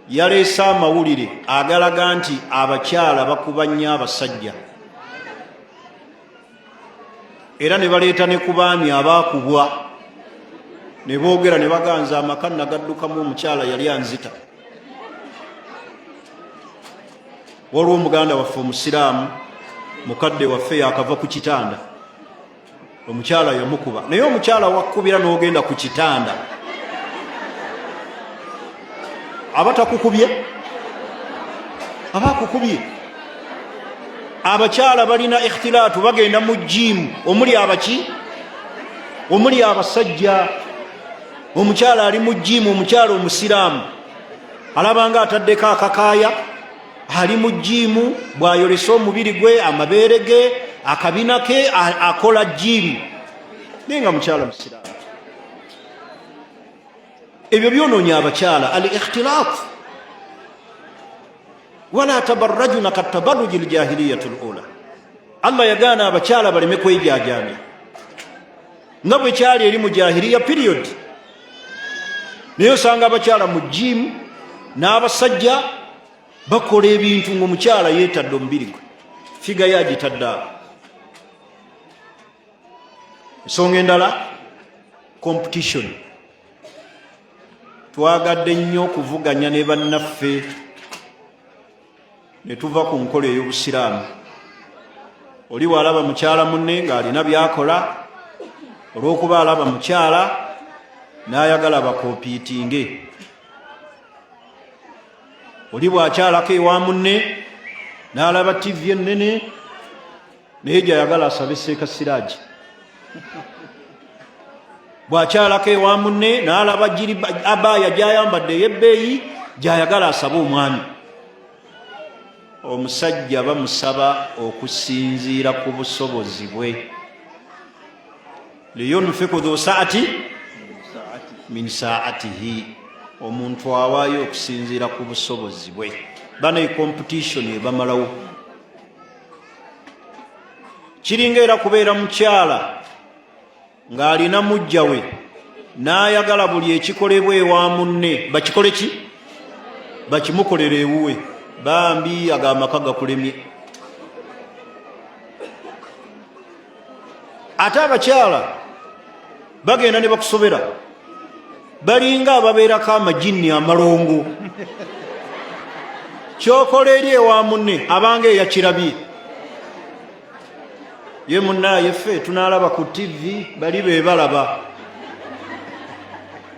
yaleese amawulire agalaga nti abakyala bakuba nnyo abasajja, era ne baleeta ne ku baami abaakubwa. Ne boogera ne baganza amaka nagaddukamu omukyala yali anzita. Waliwo omuganda waffe omusiraamu mukadde waffe yakava ku kitanda, omukyala yamukuba, naye omukyala wakkubira n'ogenda ku kitanda aba takukubye, aba akukubye. Abakyala balina ikhtilaatu, bagenda mu jiimu omuli abaki, omuli abasajja. Omukyala ali mu jiimu, omukyala omusiraamu alabanga ataddeko akakaaya, ali mu jiimu bw'ayolesa omubiri gwe, amabeere ge, akabina ke, akola jiimu, naye nga mukyala musiraamu. Ebyo byonoonya abakyala, al ikhtilaat. Wala tabarrajuna katabarruji ljahiliyati lula. Allah yagaana abakyala baleme kwejajamya nga bwe kyali eri mu jahiliya period. Naye osanga abakyala mu jiimu n'abasajja bakola ebintu ngaomukyala yeetadde omubiri gwe, figa ye agitadde awo. Ensonga endala, competition. Twagadde nnyo okuvuganya ne bannaffe ne tuva ku nkola ey'obusiraamu. Oli bw'alaba mukyala munne ng'alina by'akola, olw'okuba alaba mukyala n'ayagala bakopiitinge. Oli bw'akyalako ewa munne n'alaba tivi ennene, naye gyayagala asabe Seeka Siraji. Bw'akyalako ewa munne n'alaba abaaya gy'ayambadde ey'ebbeeyi, gy'ayagala asabe omwami. Omusajja bamusaba okusinziira ku busobozi bwe. Liyunfiku dhu saati min saatihi, omuntu awaayo okusinziira ku busobozi bwe. Bana competition ebamalawo. Kiringa era kubeera mukyala ng'alina mujja we n'ayagala buli ekikolebwa ewa munne bakikole ki, bakimukolere ewuwe. Bambi ago amaka gakulemye. Ate abakyala bagenda ne bakusobera, balinga ababeerako amajinni amalongo. Kyokola eri ewa munne abanga eyakirabye ye munaaye, ffe tunaalaba ku tivi, bali be balaba.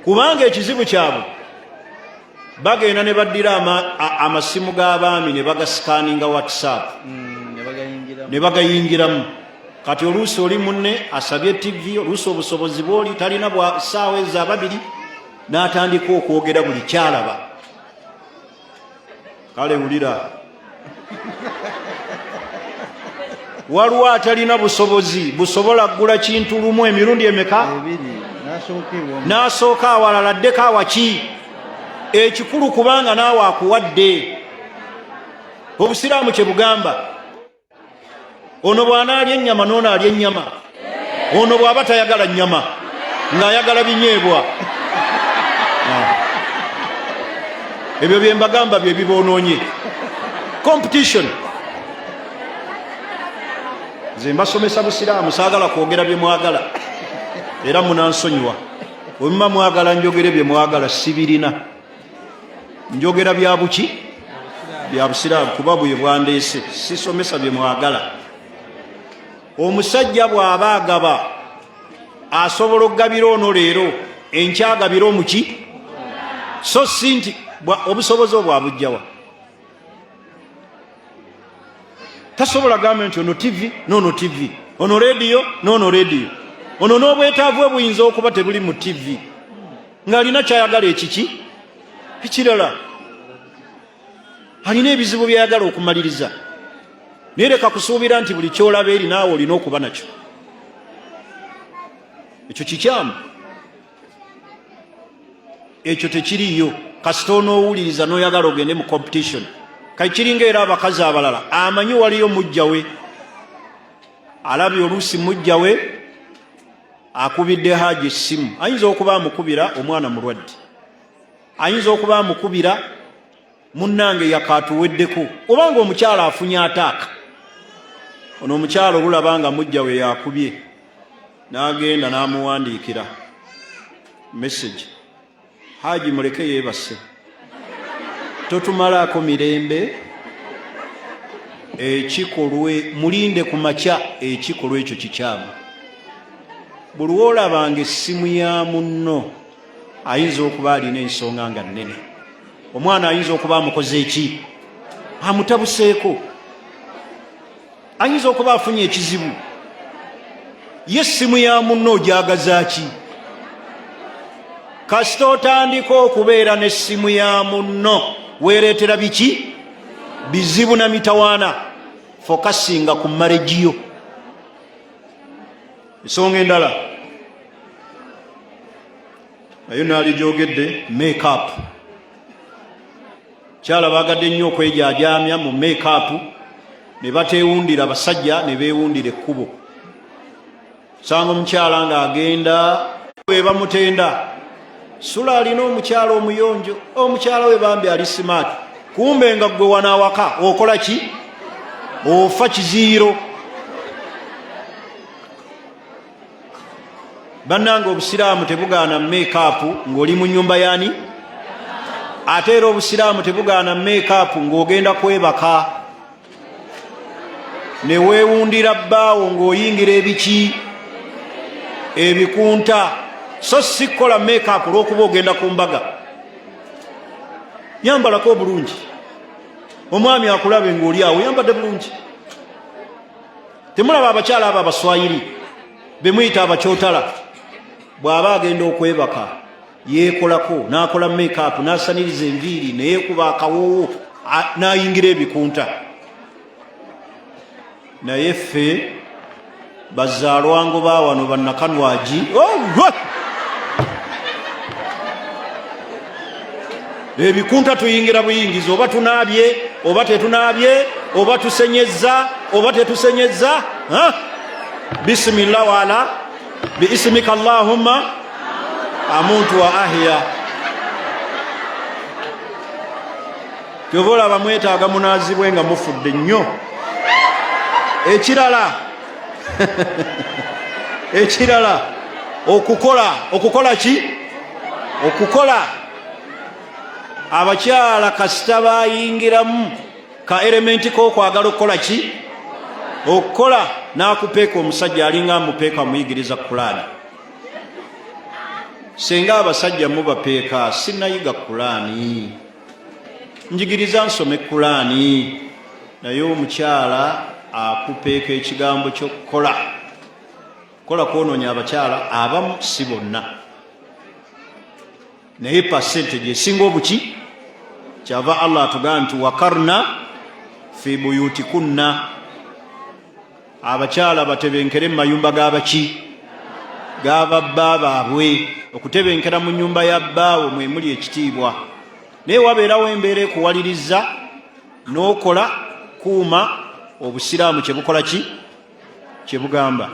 Kubanga ekizibu kyabwe, bagenda ne baddira amasimu g'abaami ne bagasikaninga WhatsApp ne bagayingiramu. Kati oluusi oli munne asabye tivi, oluusi obusobozi bwoli talina bwa ssaawa ezo ababiri, n'atandika okwogera buli kyalaba. Kale wulira, waliwo atalina busobozi busobola kugula kintu lumu emirundi emeka, n'asooka awalala addeko awaki. Ekikulu kubanga naawe akuwadde. Obusiraamu kye bugamba, ono bw'anaalya ennyama n'ono alya ennyama, ono bw'aba tayagala nnyama ng'ayagala binyeebwa. Ebyo bye mbagamba bye biboonoonye, competition. Nze mbasomesa busiraamu, saagala kwogera bye mwagala, era munansonyiwa bwe muba mwagala njogere bye mwagala. Sibirina, njogera bya buki, bya busiraamu, kuba bwe bwandeese. Sisomesa bye mwagala. Omusajja bw'aba agaba asobola okugabira ono leero, enkya agabira omuki, so si nti obusobozi obwo abujjawa. Tasobola gambe nti ono tivi noono tivi, ono rediyo noono rediyo, ono n'obwetaavu bwe buyinza okuba tebuli mu tivi, ng'alina kyayagala ekiki ekirala, alina ebizibu byayagala okumaliriza. Naye leka kusuubira nti buli kyolaba eri naawe olina okuba nakyo. Ekyo kikyamu, ekyo tekiriiyo. Kasita onoowuliriza n'oyagala ogende mu competition. Kati kiringa era abakazi abalala, amanyi waliyo mujja we alabye, oluusi mujja we akubidde Haji essimu, ayinza okuba amukubira omwana mulwadde, ayinza okuba amukubira munnange yakatuweddeko, obanga omukyala afunye ataaka. Ono omukyala olulaba nga mujja we yakubye, n'agenda n'amuwandiikira. Message, Haji muleke yeebase, totumalaako mirembe. Ekikolwe mulinde ku makya, ekikolwa ekyo kikyamu. Buli lwolabanga essimu ya munno, ayinza okuba alina ensonga nga nnene. Omwana ayinza okuba amukoze eki, amutabuseeko, ayinza okuba afunye ekizibu. Ye essimu ya munno ogyagaza ki? Kasita otandika okubeera n'essimu ya munno, weereetera biki? Bizibu na mitawaana. Fokasinga ku maregiyo. Ensonga endala nayo naaligyogedde, makeup. Kyala bagadde nnyo okwejajamya mu makeup ne bateewundira basajja, ne beewundira ekkubo. Sanga omukyala ng'agenda be bamutenda, sula alina omukyala omuyonjo, omukyala we bambi ali smart. Kumbe nga gwe wano awaka okola ki? Ofa kiziiro. Bannange, obusiraamu tebugaana makeup ng'oli mu nyumba yani, ate era obusiraamu tebugaana makeup ng'ogenda kwebaka ne weewundira bbaawo ng'oyingira ebiki ebikunta. So si kukola makeup olw'okuba ogenda ku mbaga. Yambalako obulungi, omwami akulabe ng'oli awo oyambadde bulungi. Temulaba abakyala abo abaswayiri bemuyita abakyotala, bw'aba agenda okwebaka yeekolako, n'akola makeup, n'asaniriza enviiri, neyeekuba akawoowo, n'ayingira ebikunta. Naye ffe bazaalwango ba wano bannakanwagi, oh, ebikunta tuyingira buyingizi, oba tunaabye oba tetunaabye, oba tusenyezza oba tetusenyezza. Bisimillah wala biismika allahumma amuntu wa ahya. Kyova olaba mwetaaga munaazibwe nga mufudde nnyo. Ekirala okukola, okukola ki? Okukola. Abakyala kasita bayingiramu ka element k'okwagala okukola ki? Okukola. N'akupeeka omusajja alinga amupeeka amuyigiriza Kulaani. Senga abasajja mubapeeka, sinayiga Kulaani, njigiriza nsome Kulaani. Naye omukyala akupeeka ekigambo ky'okukola. Kola kwonoonya abakyala abamu, si bonna, naye percentage esinga obuki. Kyava Allah atugamba nti wakarna fi buyutikunna, abakyala batebenkere mu mayumba g'abaki g'ababba baabwe. Okutebenkera mu nyumba ya bbaawe mwe muli ekitiibwa, naye wabeerawo embeera ekuwaliriza n'okola. Kuuma obusiraamu kyebukola ki, kyebugamba,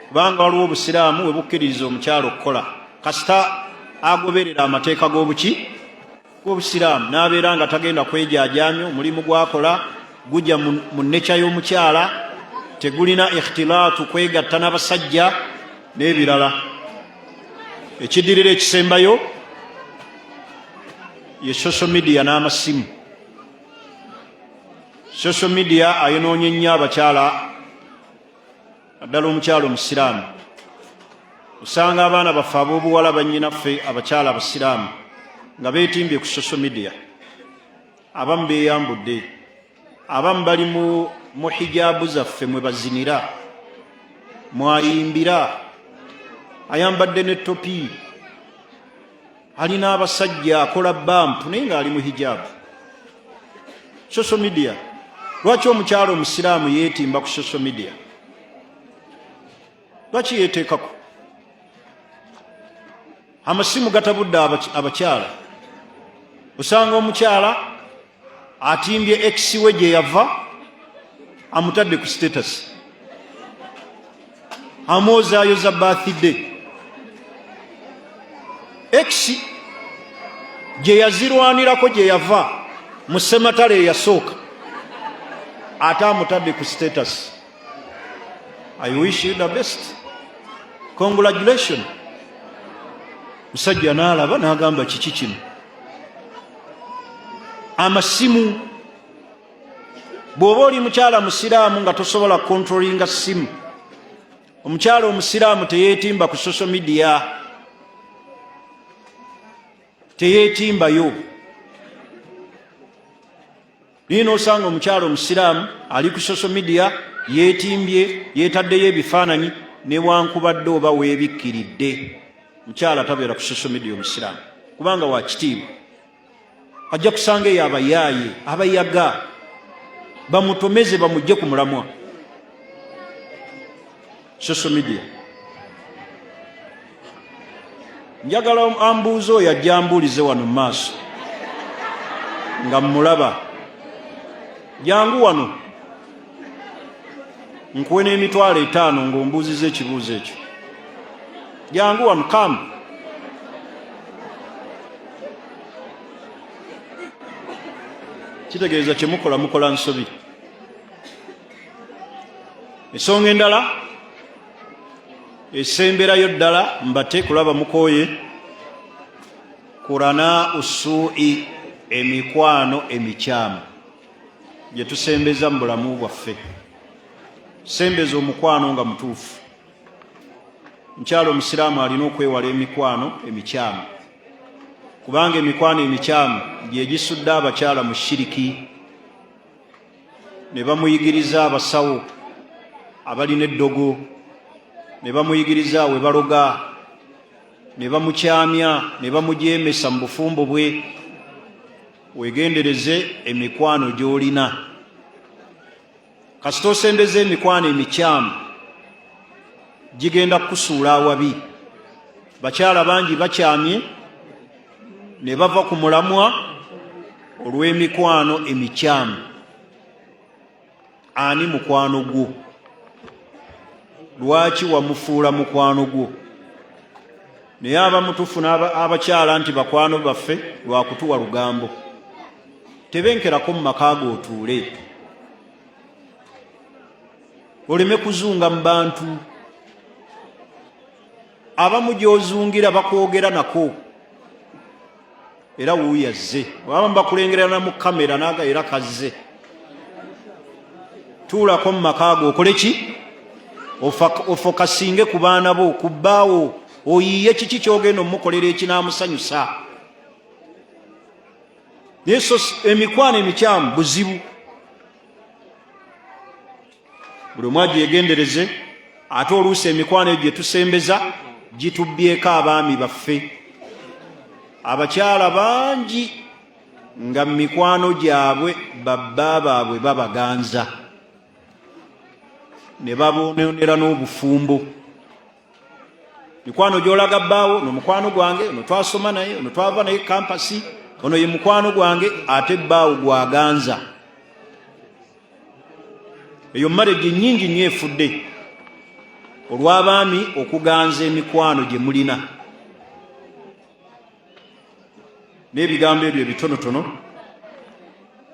kubanga waliwo obusiraamu we bukkiririza omukyala okukola kasita agoberera amateeka g'obuki g'obusiraamu, n'abeera nga tagenda kwejaajaamya. Omulimu gwakola gujja mu neca y'omukyala, tegulina ikhtilaatu, kwegatta n'abasajja n'ebirala. Ekiddirira ekisembayo ye social media n'amasimu. Social media ayonoonye nnyo abakyala, naddala omukyala omusiraamu. Osanga abaana baffe ab'obuwala, bannyinaffe abakyala abasiraamu, nga beetimbye ku social media. Abamu beeyambudde, abamu bali mu hijaabu zaffe mwe bazinira, mwayimbira, ayambadde ne topi, alina abasajja, akola bampu, naye ng'ali mu hijaabu. Social media, lwaki omukyala omusiraamu yeetimba ku social media? Lwaki yeeteekako? Amasimu gatabudde abakyala. Osanga omukyala atimbye ex we gye yava, amutadde ku status, amwozaayoza birthday. Ex gye yazirwanirako, gye yava mu sematale eyasooka, ate amutadde ku status. I wish you the best, congratulation. Musajja n'alaba n'agamba, kiki kino? Amasimu. Bw'oba oli mukyala musiraamu nga tosobola kontrolinga simu, omukyala omusiraamu teyeetimba ku social media, teyeetimbayo. Naye n'osanga omukyala omusiraamu ali ku social media yeetimbye, yeetaddeyo ebifaananyi, newankubadde oba weebikkiridde. Mukyala tabeera ku social media omusiraamu, kubanga wa kitiibwa. Ajja kusanga eyo abayaaye abayaga bamutomeze, bamugje ku mulamwa. Social media, njagala ambuuze oyo ajja ambuulize wano mu maaso nga mmulaba. Jangu wano nkuwe n'5,000 ng'ombuuziza ekibuuzo ekyo. Jangu wano, come. Kitegeeza kyemukola mukola nsobi. Ensonga endala esemberayo ddala, mbate kulaba mukooye, kurana usuui, emikwano emikyamu gye tusembeza mu bulamu bwaffe. Sembeza omukwano nga mutuufu. Mukyalo omusiraamu alina okwewala emikwano emikyamu, kubanga emikwano emikyamu gye gisudde abakyala mu shiriki, ne bamuyigiriza abasawo abalina eddogo, ne bamuyigiriza we baloga, ne bamukyamya, ne bamujeemesa mu bufumbo bwe. Weegendereze emikwano gy'olina. Kasita osembeza emikwano emikyamu, gigenda kukusuula awabi. Bakyala bangi bakyamye ne bava ku mulamwa olw'emikwano emikyamu. Ani mukwano gwo? Lwaki wamufuula mukwano gwo? Naye abamu tufuna abakyala nti bakwano baffe lwakutuwa lugambo. Tebenkerako mu maka go, otuule oleme kuzunga mu bantu. Abamu gy'ozungira bakwogera nako, era wuuyo azze. Abamu bakulengerana mu kamera naga era kazze. Tuulako mu maka go, okole ki? Ofokasinge ku baana bo, ku bbaawo, oyiiye kiki kyogenda omukolera ekinaamusanyusa. Naye so emikwano emikyamu buzibu, buli omu agyegendereze. Ate oluusi emikwano egyo gyetusembeza gitubbyeko abaami baffe. Abakyala bangi nga mu mikwano gyabwe babba baabwe babaganza ne baboononera n'obufumbo. Mikwano gy'olaga bbaawo, no mukwano gwange ono, twasoma naye ono, twava naye kampasi, ono ye mukwano gwange, ate bbaawo gwaganza. Eyo marriage nyingi nnyo efudde olw'abaami okuganza emikwano gye mulina. N'ebigambo ebyo ebitonotono,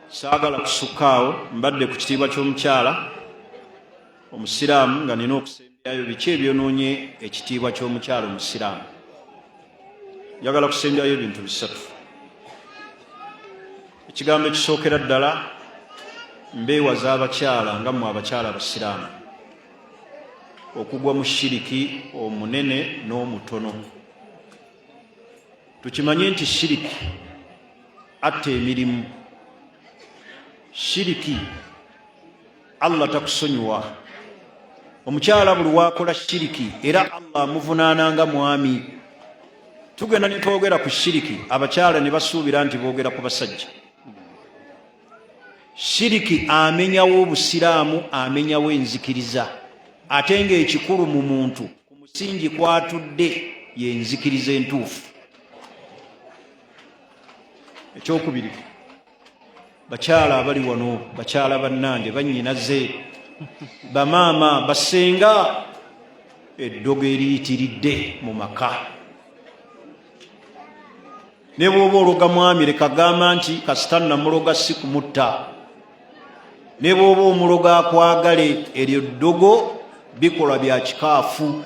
saagala kusukkaawo. Mbadde ku kitiibwa ky'omukyala omusiraamu, nga nina okusembyayo biki ebyonoonye ekitiibwa ky'omukyala omusiraamu. Njagala kusembyayo ebintu bisatu. Ekigambo ekisookera ddala, mbeewaza abakyala nga mmwe abakyala abasiraamu okugwa mu shiriki omunene n'omutono. Tukimanye nti shiriki atta emirimu, shiriki Allah takusonyiwa. Omukyala buli wakola shiriki era Allah amuvunaananga mwami. Tugenda ne twogera ku shiriki, abakyala ne basuubira nti boogera ku basajja. Shiriki amenyawo obusiraamu, amenyawo enzikiriza, ate ng'ekikulu mu muntu ku musingi kwatudde y'enzikiriza entuufu. Ekyokubiri, bakyala abali wano, bakyala bannange, bannyinaze, bamaama, basenga, eddogo eriyitiridde mu maka. Ne bw'oba ologa mwami, leka gamba nti kasita namuloga si kumutta. Ne bw'oba omuloga akwagale, eryo ddogo bikolwa bya kikaafu.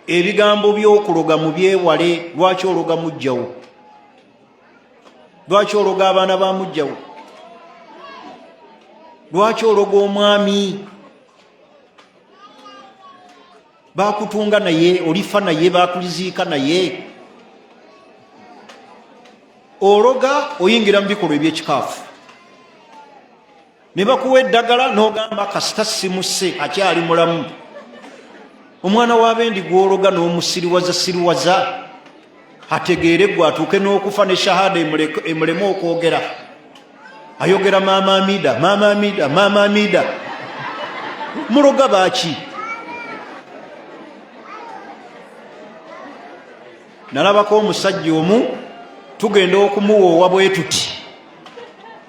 Ebigambo by'okuloga mubyewale. Lwaki ologa mujjawo? Lwaki ologa abaana ba mujjawo? Lwaki ologa omwami? Bakutunga naye, olifa naye, bakuliziika naye. Ologa oyingira mu bikolwa ebyekikaafu ne bakuwa eddagala n'ogamba kasita simusse akyali mulamu. Omwana w'abendi gw'ologa n'omusiriwaza siriwaza ategeere gwe atuuke n'okufa ne shahada emuleme okwogera. Ayogera maama Amida, maama Amida, maama Amida. Muloga baaki? Nalabako omusajja omu tugenda okumuwoowa bwe tuti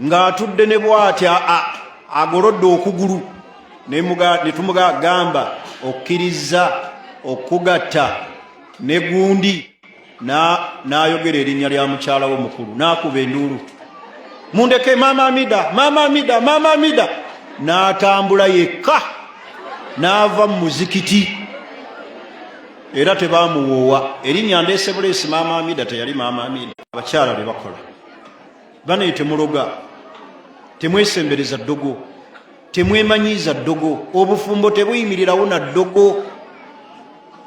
ng'atudde ne bw'ati agolodde okugulu, ne tumugamba okkirizza okugatta ne gundi, n'ayogera erinnya lya mukyala wo mukulu, n'akuba enduulu, mundeke maama Amida, maama Amida, maama Amida, n'atambula yekka n'ava mu muzikiti. Era tebamuwoowa. Erinnya ndeese buleesi maama Amida, teyali maama Amida. Abakyala lye bakola banaye, temuloga, temwesembereza ddogo, temwemanyiiza ddogo. Obufumbo tebuyimirirawo na ddogo.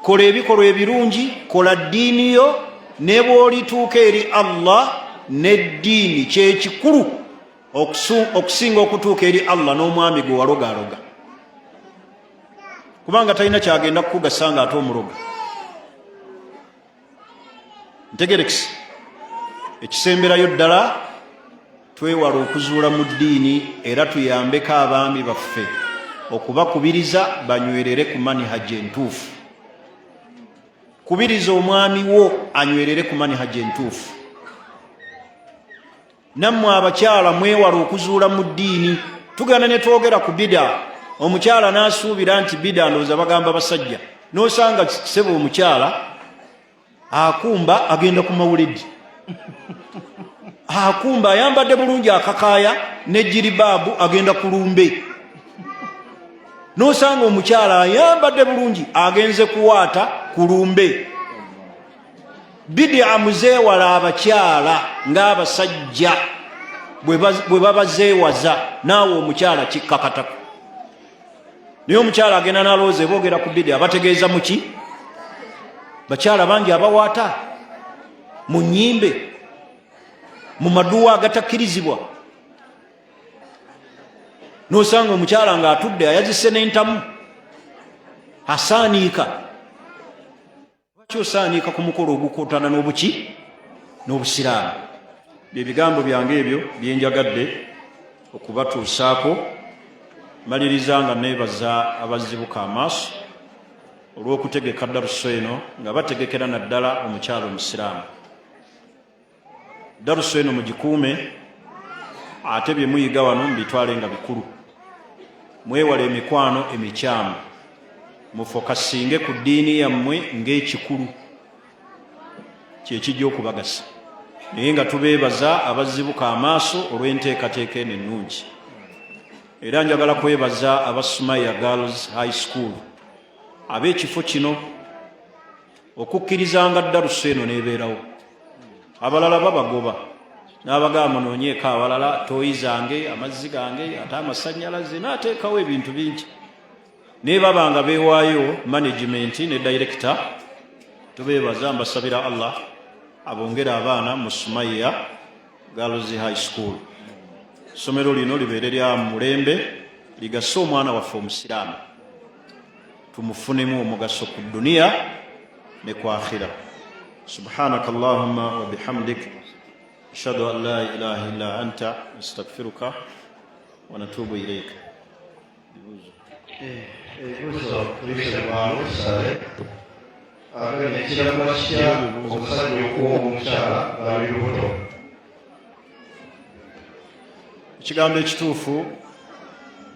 Kola ebikolwa ebirungi, kola ddiini yo, ne bw'olituuka eri Allah n'eddiini kyekikulu okusinga okutuuka eri Allah n'omwami gwe walogaloga, kubanga talina kyagenda kukugasa nga ate omuloga. Ntegerekisi ekisemberayo ddala, twewala okuzuula mu ddiini era tuyambeko abaami baffe okubakubiriza banywerere ku manihaji entuufu. Kubiriza omwami wo anywerere ku manihaji entuufu. Nammwe abakyala mwewala okuzuula mu ddiini. Tugenda ne twogera ku bida, omukyala n'asuubira nti bida ndowooza bagamba basajja, n'osanga sebo omukyala akumba agenda ku mawuledi, akumba ayambadde bulungi akakaaya ne jiribaabu agenda ku lumbe, n'osanga omukyala ayambadde bulungi agenze kuwaata ku lumbe. Bidia muzeewala abakyala ng'abasajja bwe babazeewaza, naawe omukyala kikkakatako. Naye omukyala agenda n'alowooza eboogera ku bidia bategeeza muki? Bakyala bangi abawaata mu nnyimbe, mu maduwa agatakkirizibwa, n'osanga omukyala ng'atudde ayazise n'entamu asaaniika. Lwaki osaaniika ku mukolo ogukontana n'obuki n'obusiraamu? Bye bigambo byange ebyo byenjagadde okubatuusaako. Maliriza nga neebaza abazibuka amaaso olw'okutegeka daruso eno nga bategekera naddala omukyala omusiraamu. Darusu eno mugikuume, ate bye muyiga wano mubitwale nga bikulu. Mwewale emikwano emikyamu, mufokasinge ku ddiini yammwe ng'ekikulu kyekijja okubagasa. Naye nga tubeebaza abazibuka amaaso olw'enteekateeka eno ennungi. Era njagala kwebaza aba Sumaya Girls High School ab'ekifo kino okukkirizanga darusu eno n'ebeerawo. Abalala babagoba n'abagamba munoonyeeko awalala, tooyi zange, amazzi gange, ate amasannyalaze, n'ateekawo ebintu bingi. Naye baba nga beewaayo, management ne director tubeebaza. Mbasabira Allah abongere abaana mu Sumaya Girls High School. Essomero lino libeere lya mulembe, ligase omwana waffe omusiraamu, tumufunemu omugaso ku duniya ne ku akhira. Subhanaka allahumma wa bihamdik, ashhadu an la ilaha illa anta, astaghfiruka wa natubu ilaika. Ebibuuzo tubise bwangu tusabe. Agambye kiramula kitya omusajja okuwa omukyala ng'ali lubuto? Ekigambo ekituufu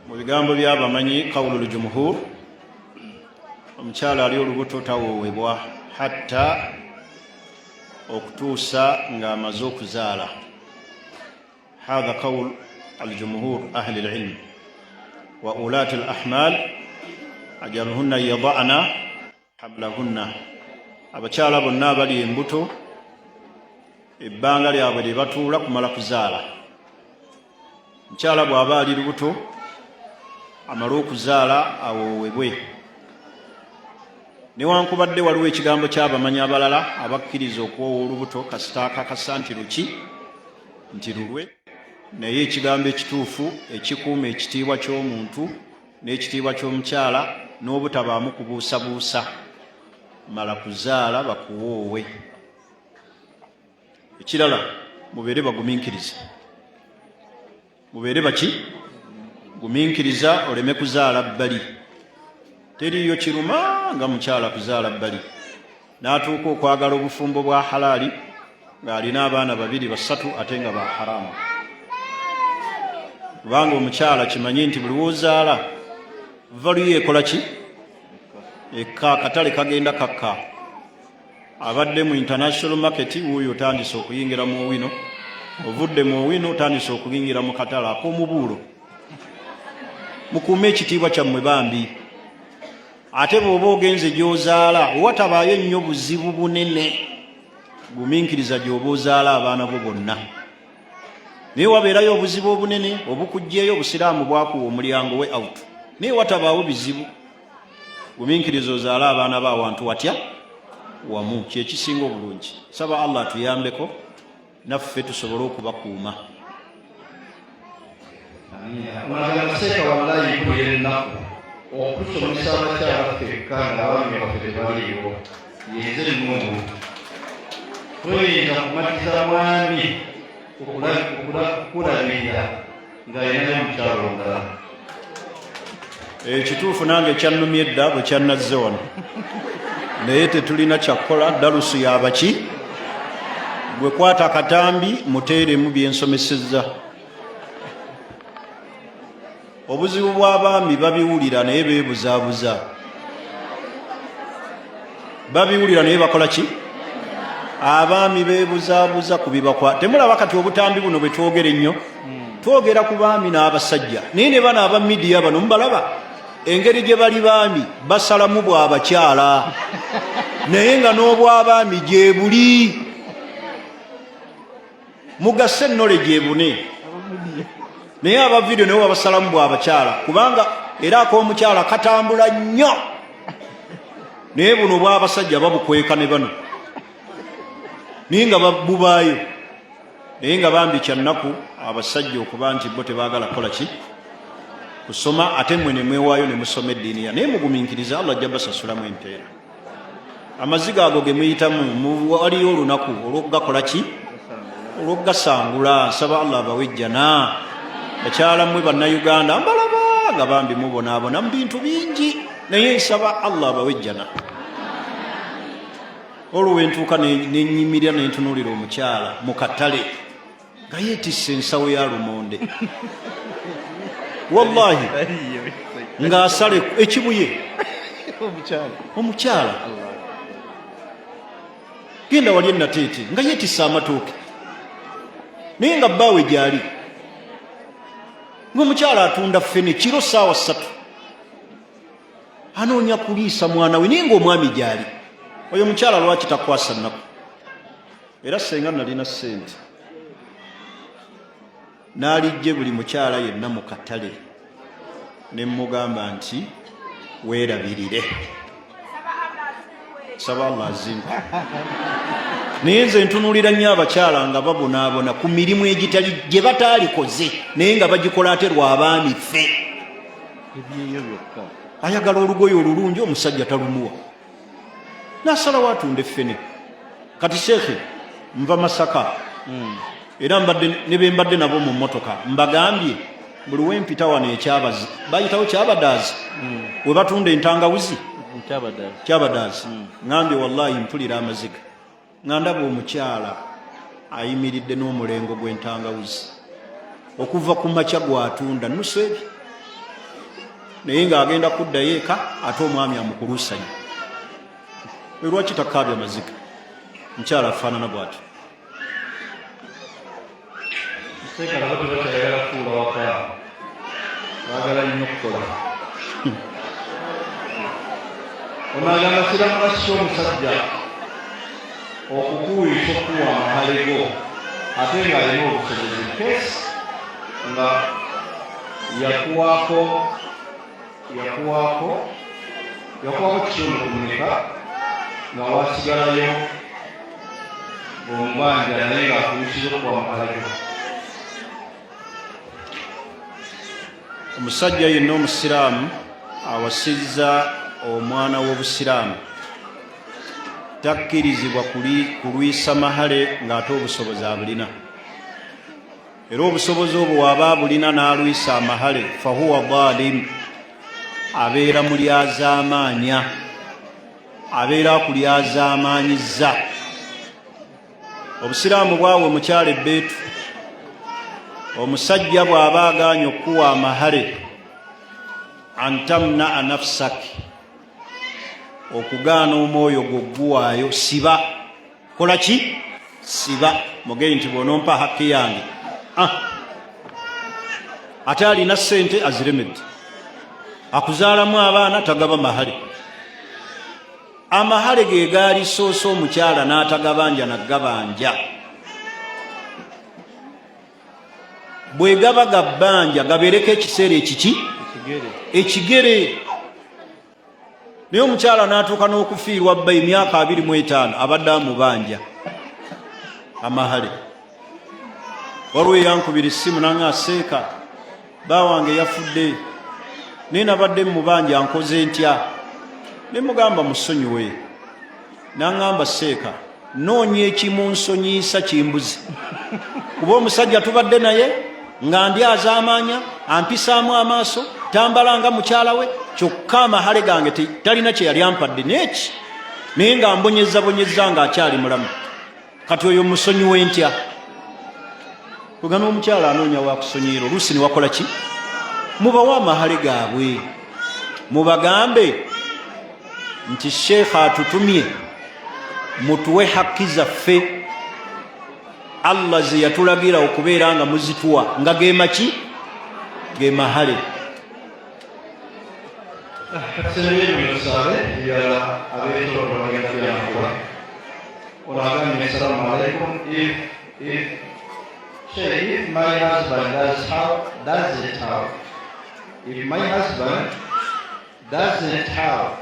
mu bigambo by'abamanyi, kawulu lujumuhur, omukyala ali olubuto tawoowebwa hatta okutuusa ng'amaze okuzaala. Hatha qawl aljumhur ahli lilm wa ulati lahmal ajaluhunna yadana. Hamlahunna, abakyala bonna abali embuto ebbanga lyabwe lye batuula kumala kuzaala. Mukyala bw'aba ali lubuto amale okuzaala awoowebwe. Newankubadde waliwo ekigambo ky'abamanyi abalala abakkiriza okuwoowa olubuto kasita akakasa nti luki nti lulwe, naye ekigambo ekituufu ekikuuma ekitiibwa ky'omuntu n'ekitiibwa ky'omukyala n'obutabaamu kubuusabuusa, mala kuzaala bakuwoowe. Ekirala, mubeere bagumiikiriza, mubeere baki gumiikiriza, oleme kuzaala bbali. Teriiyo kiruma nga mukyala kuzaala bbali n'atuuka okwagala obufumbo bwa halaali ng'alina abaana babiri basatu ate nga ba haramu. Kubanga omukyala kimanye nti buli w'ozaala valuyo ekola ki ekka, akatale kagenda kakka. Abadde mu international market wuuyo otandise okuyingira mu owino, ovudde mu owino otandise okuyingira mu katale ak'omubuulo. Mukuume ekitiibwa kyammwe bambi. Ate bw'oba ogenze gy'ozaala wewatabaayo nnyo buzibu bunene, gumiikiriza gy'oba ozaala abaana bo bonna. Naye wabeerayo obuzibu obunene obukuggyeyo, obusiraamu bwakuwa omulyango we out. Naye watabaawo bizibu, gumiikiriza ozaale abaana bo awantu watya wamu, kyekisinga obulungi. Saba Allah atuyambeko naffe tusobole okubakuuma. Amagamba seeka, wallahi mpulira ennaku okusomesa abakyala ffekka ng'abaami baffe tebaliiwo. Yenze Nuuhu, toyinza kumatiza mwami kukulabirira ng'alinayo omukyalo omulala. Ekituufu nange kyannumye edda bwe kyannazze wano, naye tetulina kyakukola. Dalusu yabaki gwe kwata akatambi muteeremu byensomesezza. Obuzibu bw'abaami babiwulira naye beebuzaabuza, babiwulira naye bakola ki? Abaami beebuzaabuza ku bibakwa. Temulaba kati obutambi buno bwe twogera ennyo, twogera ku baami n'abasajja, naye ne bano aba midiya bano mubalaba engeri gye bali baami basalamu bw'abakyala, naye nga n'obw'abaami gyebuli. Mugase knowledge ebune, naye aba vidiyo naye babasalamu bw'abakyala, kubanga era ak'omukyala katambula nnyo, naye buno obw'abasajja babukweka ne bano, naye nga bubaayo. Naye nga bambi kyannaku abasajja okuba nti bo tebaagala kukola ki kusoma, ate mmwe ne mwewaayo ne musoma eddiini ya. Naye mugumiikiriza, Allah ajja basasulamu empeera. Amaziga ago ge muyitamu, waliyo olunaku olw'okugakola ki, olw'okugasangula. Nsaba Allah abawe ejjana. Bakyala mmwe bannayuganda mbalaba nga bambi mubonaabona mu bintu bingi, naye nsaba Allah abawe ejjana. Olwo wentuuka nenyimirira nentunuulira omukyala mu katale nga yeetisse ensawo ya lumonde, wallahi ng'asala ekibuye omukyala genda wali enateete nga yeetisse amatooke, naye nga bbaawe gyali, ng'omukyala atunda ffene kiro saawa 3 anoonya kuliisa mwana we, naye ng'omwami gyali. Oyo mukyala lwaki takwasa nnaku? Era senga nalina ssente n'alijje buli mukyala yenna mu katale ne mmugamba nti weerabirire, saba Allah azimpe. Naye nze ntunuulira nnyo abakyala nga babonaabona ku mirimu egitali gye bataalikoze, naye nga bagikola ate lw'abaami ffe. Ebyeyo byokka. Ayagala olugoye olulungi, omusajja talumuwa, nasalawo atunda effene. Kati sheekhe, nva Masaka, era mbadde ne be mbadde nabo mu mmotoka mbagambye buli wempita wano ekyabazi bayitawo kyabadaazi, we batunda entangawuzi kyabadaazi, ŋambye wallahi mpulira amaziga nga ndaba omukyala ayimiridde n'omulengo gw'entangawuzi okuva ku makya gwatunda nusu ebi, naye ng'agenda kuddayo eka ate omwami amukuluusanye. Lwaki takaabya maziga? Mukyala afaanana bw'atyo. Seeka nabo tebakyayagala kutuula waka, baagala nnyo okukola. Ono agamba, kiramula ki omusajja okukuwisa okuwa amahale go ate ng'alina obusobozi, case nga yakuwaako kitundu ku muleka nga wasigalayo omubanja, naye ng'akuwisiza okuwa amahale go? Omusajja yenna omusiraamu awasizza omwana w'obusiraamu takkirizibwa kulwisa mahale ng'ate obusobozi abulina. Era obusobozi obwo waaba abulina n'alwisa amahale, fahuwa dhalim, abeera mulyazaamaanya, abeera akulyazaamaanyizza. Obusiraamu bwawe omukyala ebbeetu, omusajja bw'aba agaanye okukuwa amahale, antamnaa nafsak, okugaana omwoyo gwo guwaayo, siba, kola ki, siba mugeyi nti bw'onompa hakki yange. Ate alina ssente aziremedde, akuzaalamu abaana, tagaba mahale. Amahale ge gaali soose omukyala n'atagabanja naggabanja. Bwe gaba gabbanja, gabeereko ekiseera ekiki ekigere. Naye omukyala n'atuuka n'okufiirwa bba emyaka 25 abadde amubanja amahale. Waliwo eyankubira essimu nanga, "Aseeka, ba wange yafudde, naye nabadde mubanja, nkoze ntya?" Ne mugamba, "Musonyiwe." Naŋŋamba, "Seeka, noonya ekimunsonyiisa kimbuzi, kuba omusajja tubadde naye nga ndi azaamaanya, ampisaamu amaaso, tambala nga mukyala we, kyokka amahale gange talina kye yali ampadde neki, naye nga mbonyeza bonyeza ng'akyali mulamu. Kati oyo musonyiwe ntya?" Kuga n'omukyala anoonya wakusonyiira, oluusi ne wakola ki, mubawe amahale gaabwe, mubagambe nti sheekha atutumye mutuwe hakki zaffe Allah ze yatulagira okubeera nga muzituwa, nga gemaki, ge mahale. Katusembye bino tusabe, ebirala ab'ekyoto bagenda byankuba. Ono agambye, "Assalamu alaikum. If my husband does how doesn't have if my husband doesn't have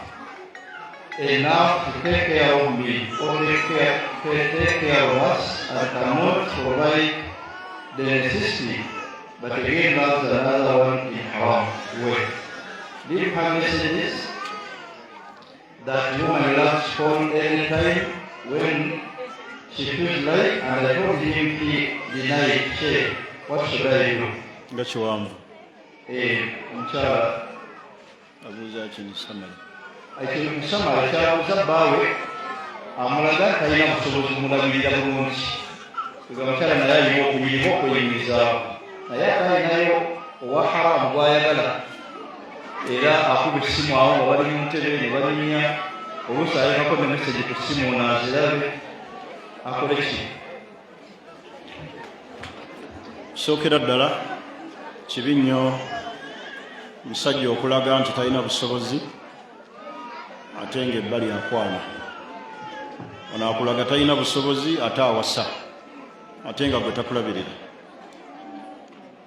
enough to take care of me or take care of us and cannot provide the necessity, but again loves another one in haram way. Leave her messages that woman loves phone anytime when she feels like, and I told him, he denied. Say, what should I do?" Nga kiwanvu. Eh, omukyala abuuza kini samali. Ekyo musamala kyabuuza, bbaawe amulaga nti talina busobozi bumulabirira bulungi. Ega mukyala naye alina okuyiriba okweyimirizaawo, naye ate alinayo owa haramu gwayagala, era akuba essimu awo nga bali mu ntebe ne banyumya, oluusi alekako ne message ku ssimu naazirabe. Akole ki? Sookera ddala, kibi nnyo musajja okulaga nti talina busobozi ate ng'ebbali akwana. Ono akulaga talina busobozi ate awasa, ate nga gwe takulabirira.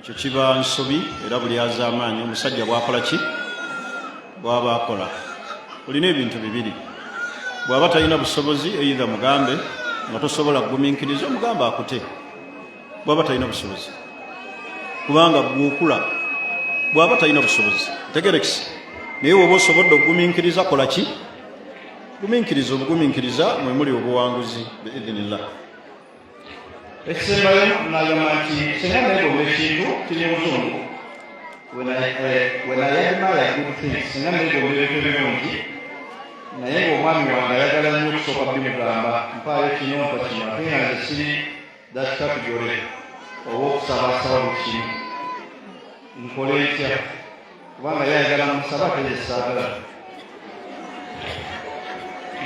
Ekyo kiba nsobi era buli azaamaanyi omusajja bwakola ki, bwaba akola. Olina ebintu bibiri: bw'aba talina busobozi, either mugambe nga tosobola kugumiikiriza, omugambe akute bw'aba talina busobozi, kubanga gwokula. Bw'aba talina busobozi, tegerekisi, naye woba osobodde okugumiikiriza, kola ki, gumiikiriza. Obugumiikiriza mwe muli obuwanguzi biidhinillah. Ekisembayo nagamba nti senga negomba ekintu, kiri mu luzungu, "When I admire good things," senga negomba ebintu ebirungi, naye ng'omwami wange ayagala nnyo okusooka bimugamba, mpaayo kino, mpa kino, ate nga nze siri that category oba okusabasaba buli kimu, nkole ntya? Kubanga ye ayagala musaba ate nze saagala.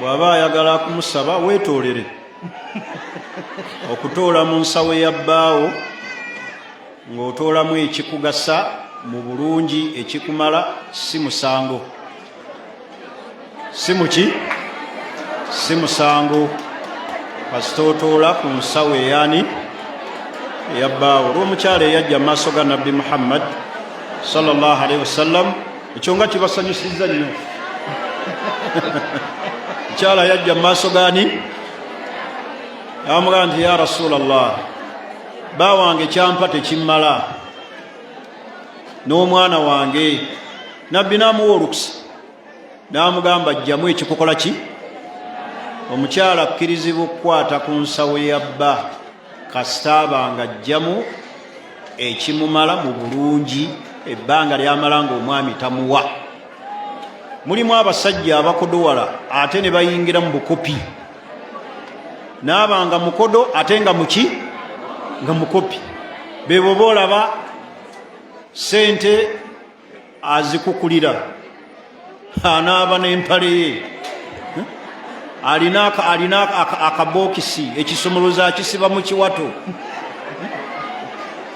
Bw'aba ayagala kumusaba, weetoolere. Okutoola mu nsawo ya bbaawo ng'otoolamu ekikugasa mu bulungi, ekikumala, si musango. Si muki, si musango, kasita otoola ku nsawo eyani eyabbaawo. Olw'omukyala eyajja mu maaso ga Nabbi Muhammad sallallahu alaihi wasallam, ekyo nga kibasanyusizza nnyo. Mukyala yajja mu maaso gani, amugamba nti, ya Rasulallah, ba wange kyampa tekimmala n'omwana wange. Nabbi n'amuwa olukusa, n'amugamba, jjamu ekikukola ki. Omukyala akkirizibwa okukwata ku nsawo ya bba kasita aba nga ajjamu ekimumala mu bulungi, ebbanga lyamala ng'omwami tamuwa. Mulimu abasajja abakodowala ate ne bayingira mu bukopi, naaba nga mukodo ate nga muki, nga mukopi. Bebo boolaba sente azikukulira, anaaba n'empale ye, alina akabokisi, ekisumuluzo akisiba mu kiwato.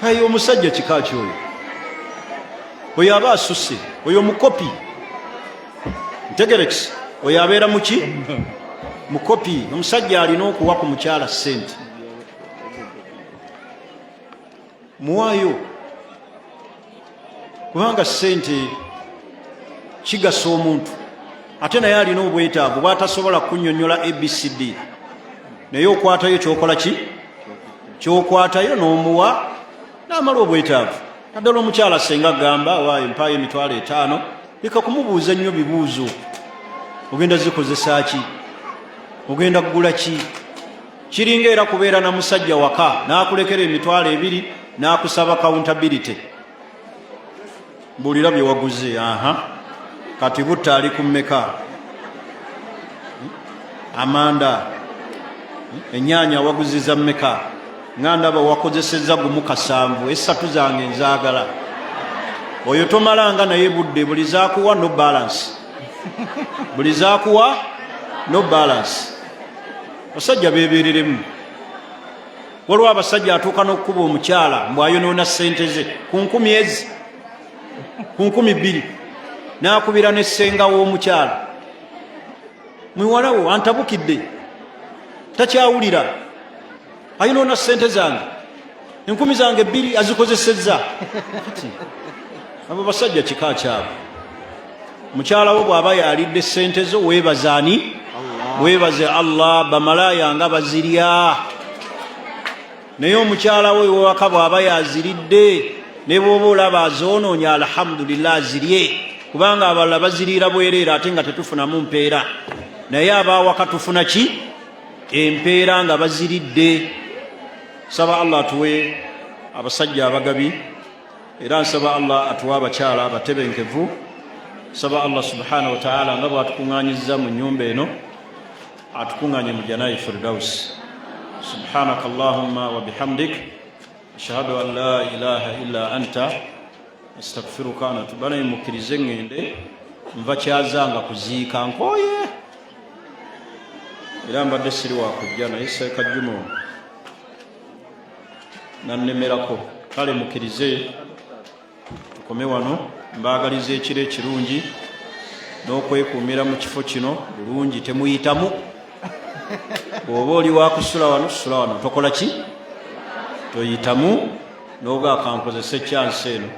Aye omusajja kika kyoyo, oyo aba asusse, oyo mukopi. Ntegerekisi, oyo abeera muki, mukopi. Omusajja alina okuwa ku mukyala sente, muwaayo, kubanga sente kigasa omuntu, ate naye alina obwetaavu bwatasobola kunyonyola ABCD, naye okwatayo kyokola ki, kyokwatayo n'omuwa n'amala obwetaavu. Naddala omukyala senga agamba, waayo mpaayo 50,000, leka kumubuuza nnyo bibuuzo, ogenda zikozesa ki, ogenda kugula ki. Kiringa era kubeera na musajja waka n'akulekera 20,000 n'akusaba accountability, mbuulira bye waguze. Aha, kati butta ali ku mmeka, amanda, ennyaanya waguziza mmeka, nga ndaba wakozesezza gumu kasanvu, esatu zange nzaagala. Oyo tomalanga naye budde, buli zakuwa no balance, buli zakuwa no balance. Basajja beebereremu. Waliwo abasajja atuuka n'okukuba omukyala mbw ayonoona ssente ze ku nkumi ezi, ku 2,000, n'akubira n'essenga w'omukyala, muwalawo antabukidde, takyawulira, ayonoona ssente zange, 2,000 zange azikozesezza. Kati abo basajja kika kyabwe. Mukyala wo bw'aba yalidde ssente zo, weebaze ani? Weebaze Allah. Bamalaaya nga bazirya, naye omukyala we wewaka bw'aba yaziridde, ne bw'oba olaba azoonoonya, alhamdulillah, azirye, kubanga abalala baziriira bwereere ate nga tetufunamu mpeera, naye abawaka tufuna ki? Empeera nga baziridde. Saba Allah atuwe abasajja abagabi, era nsaba Allah atuwe abakyala abatebenkevu. Saba Allah subhanahu wataala nga bwatukuŋŋanyiza mu nyumba eno, atukuŋŋanye mu janayi firdaus. Subhanaka allahumma wa bihamdik, ashhadu an la ilaha illa anta, astagfiruka natuba. Naye mukkirize ŋŋende, nva kyazanga kuziika, nkooye, era mbadde siri wakujja, naye Seeka Juma ono nannemerako. Kale mukkirize tukome wano. Mbaagaliza ekiro ekirungi n'okwekuumira mu kifo kino bulungi, temuyitamu. Bw'oba oli wakusula wano, sula wano, tokola ki, toyitamu. N'oga akankozesa ekyansi eno.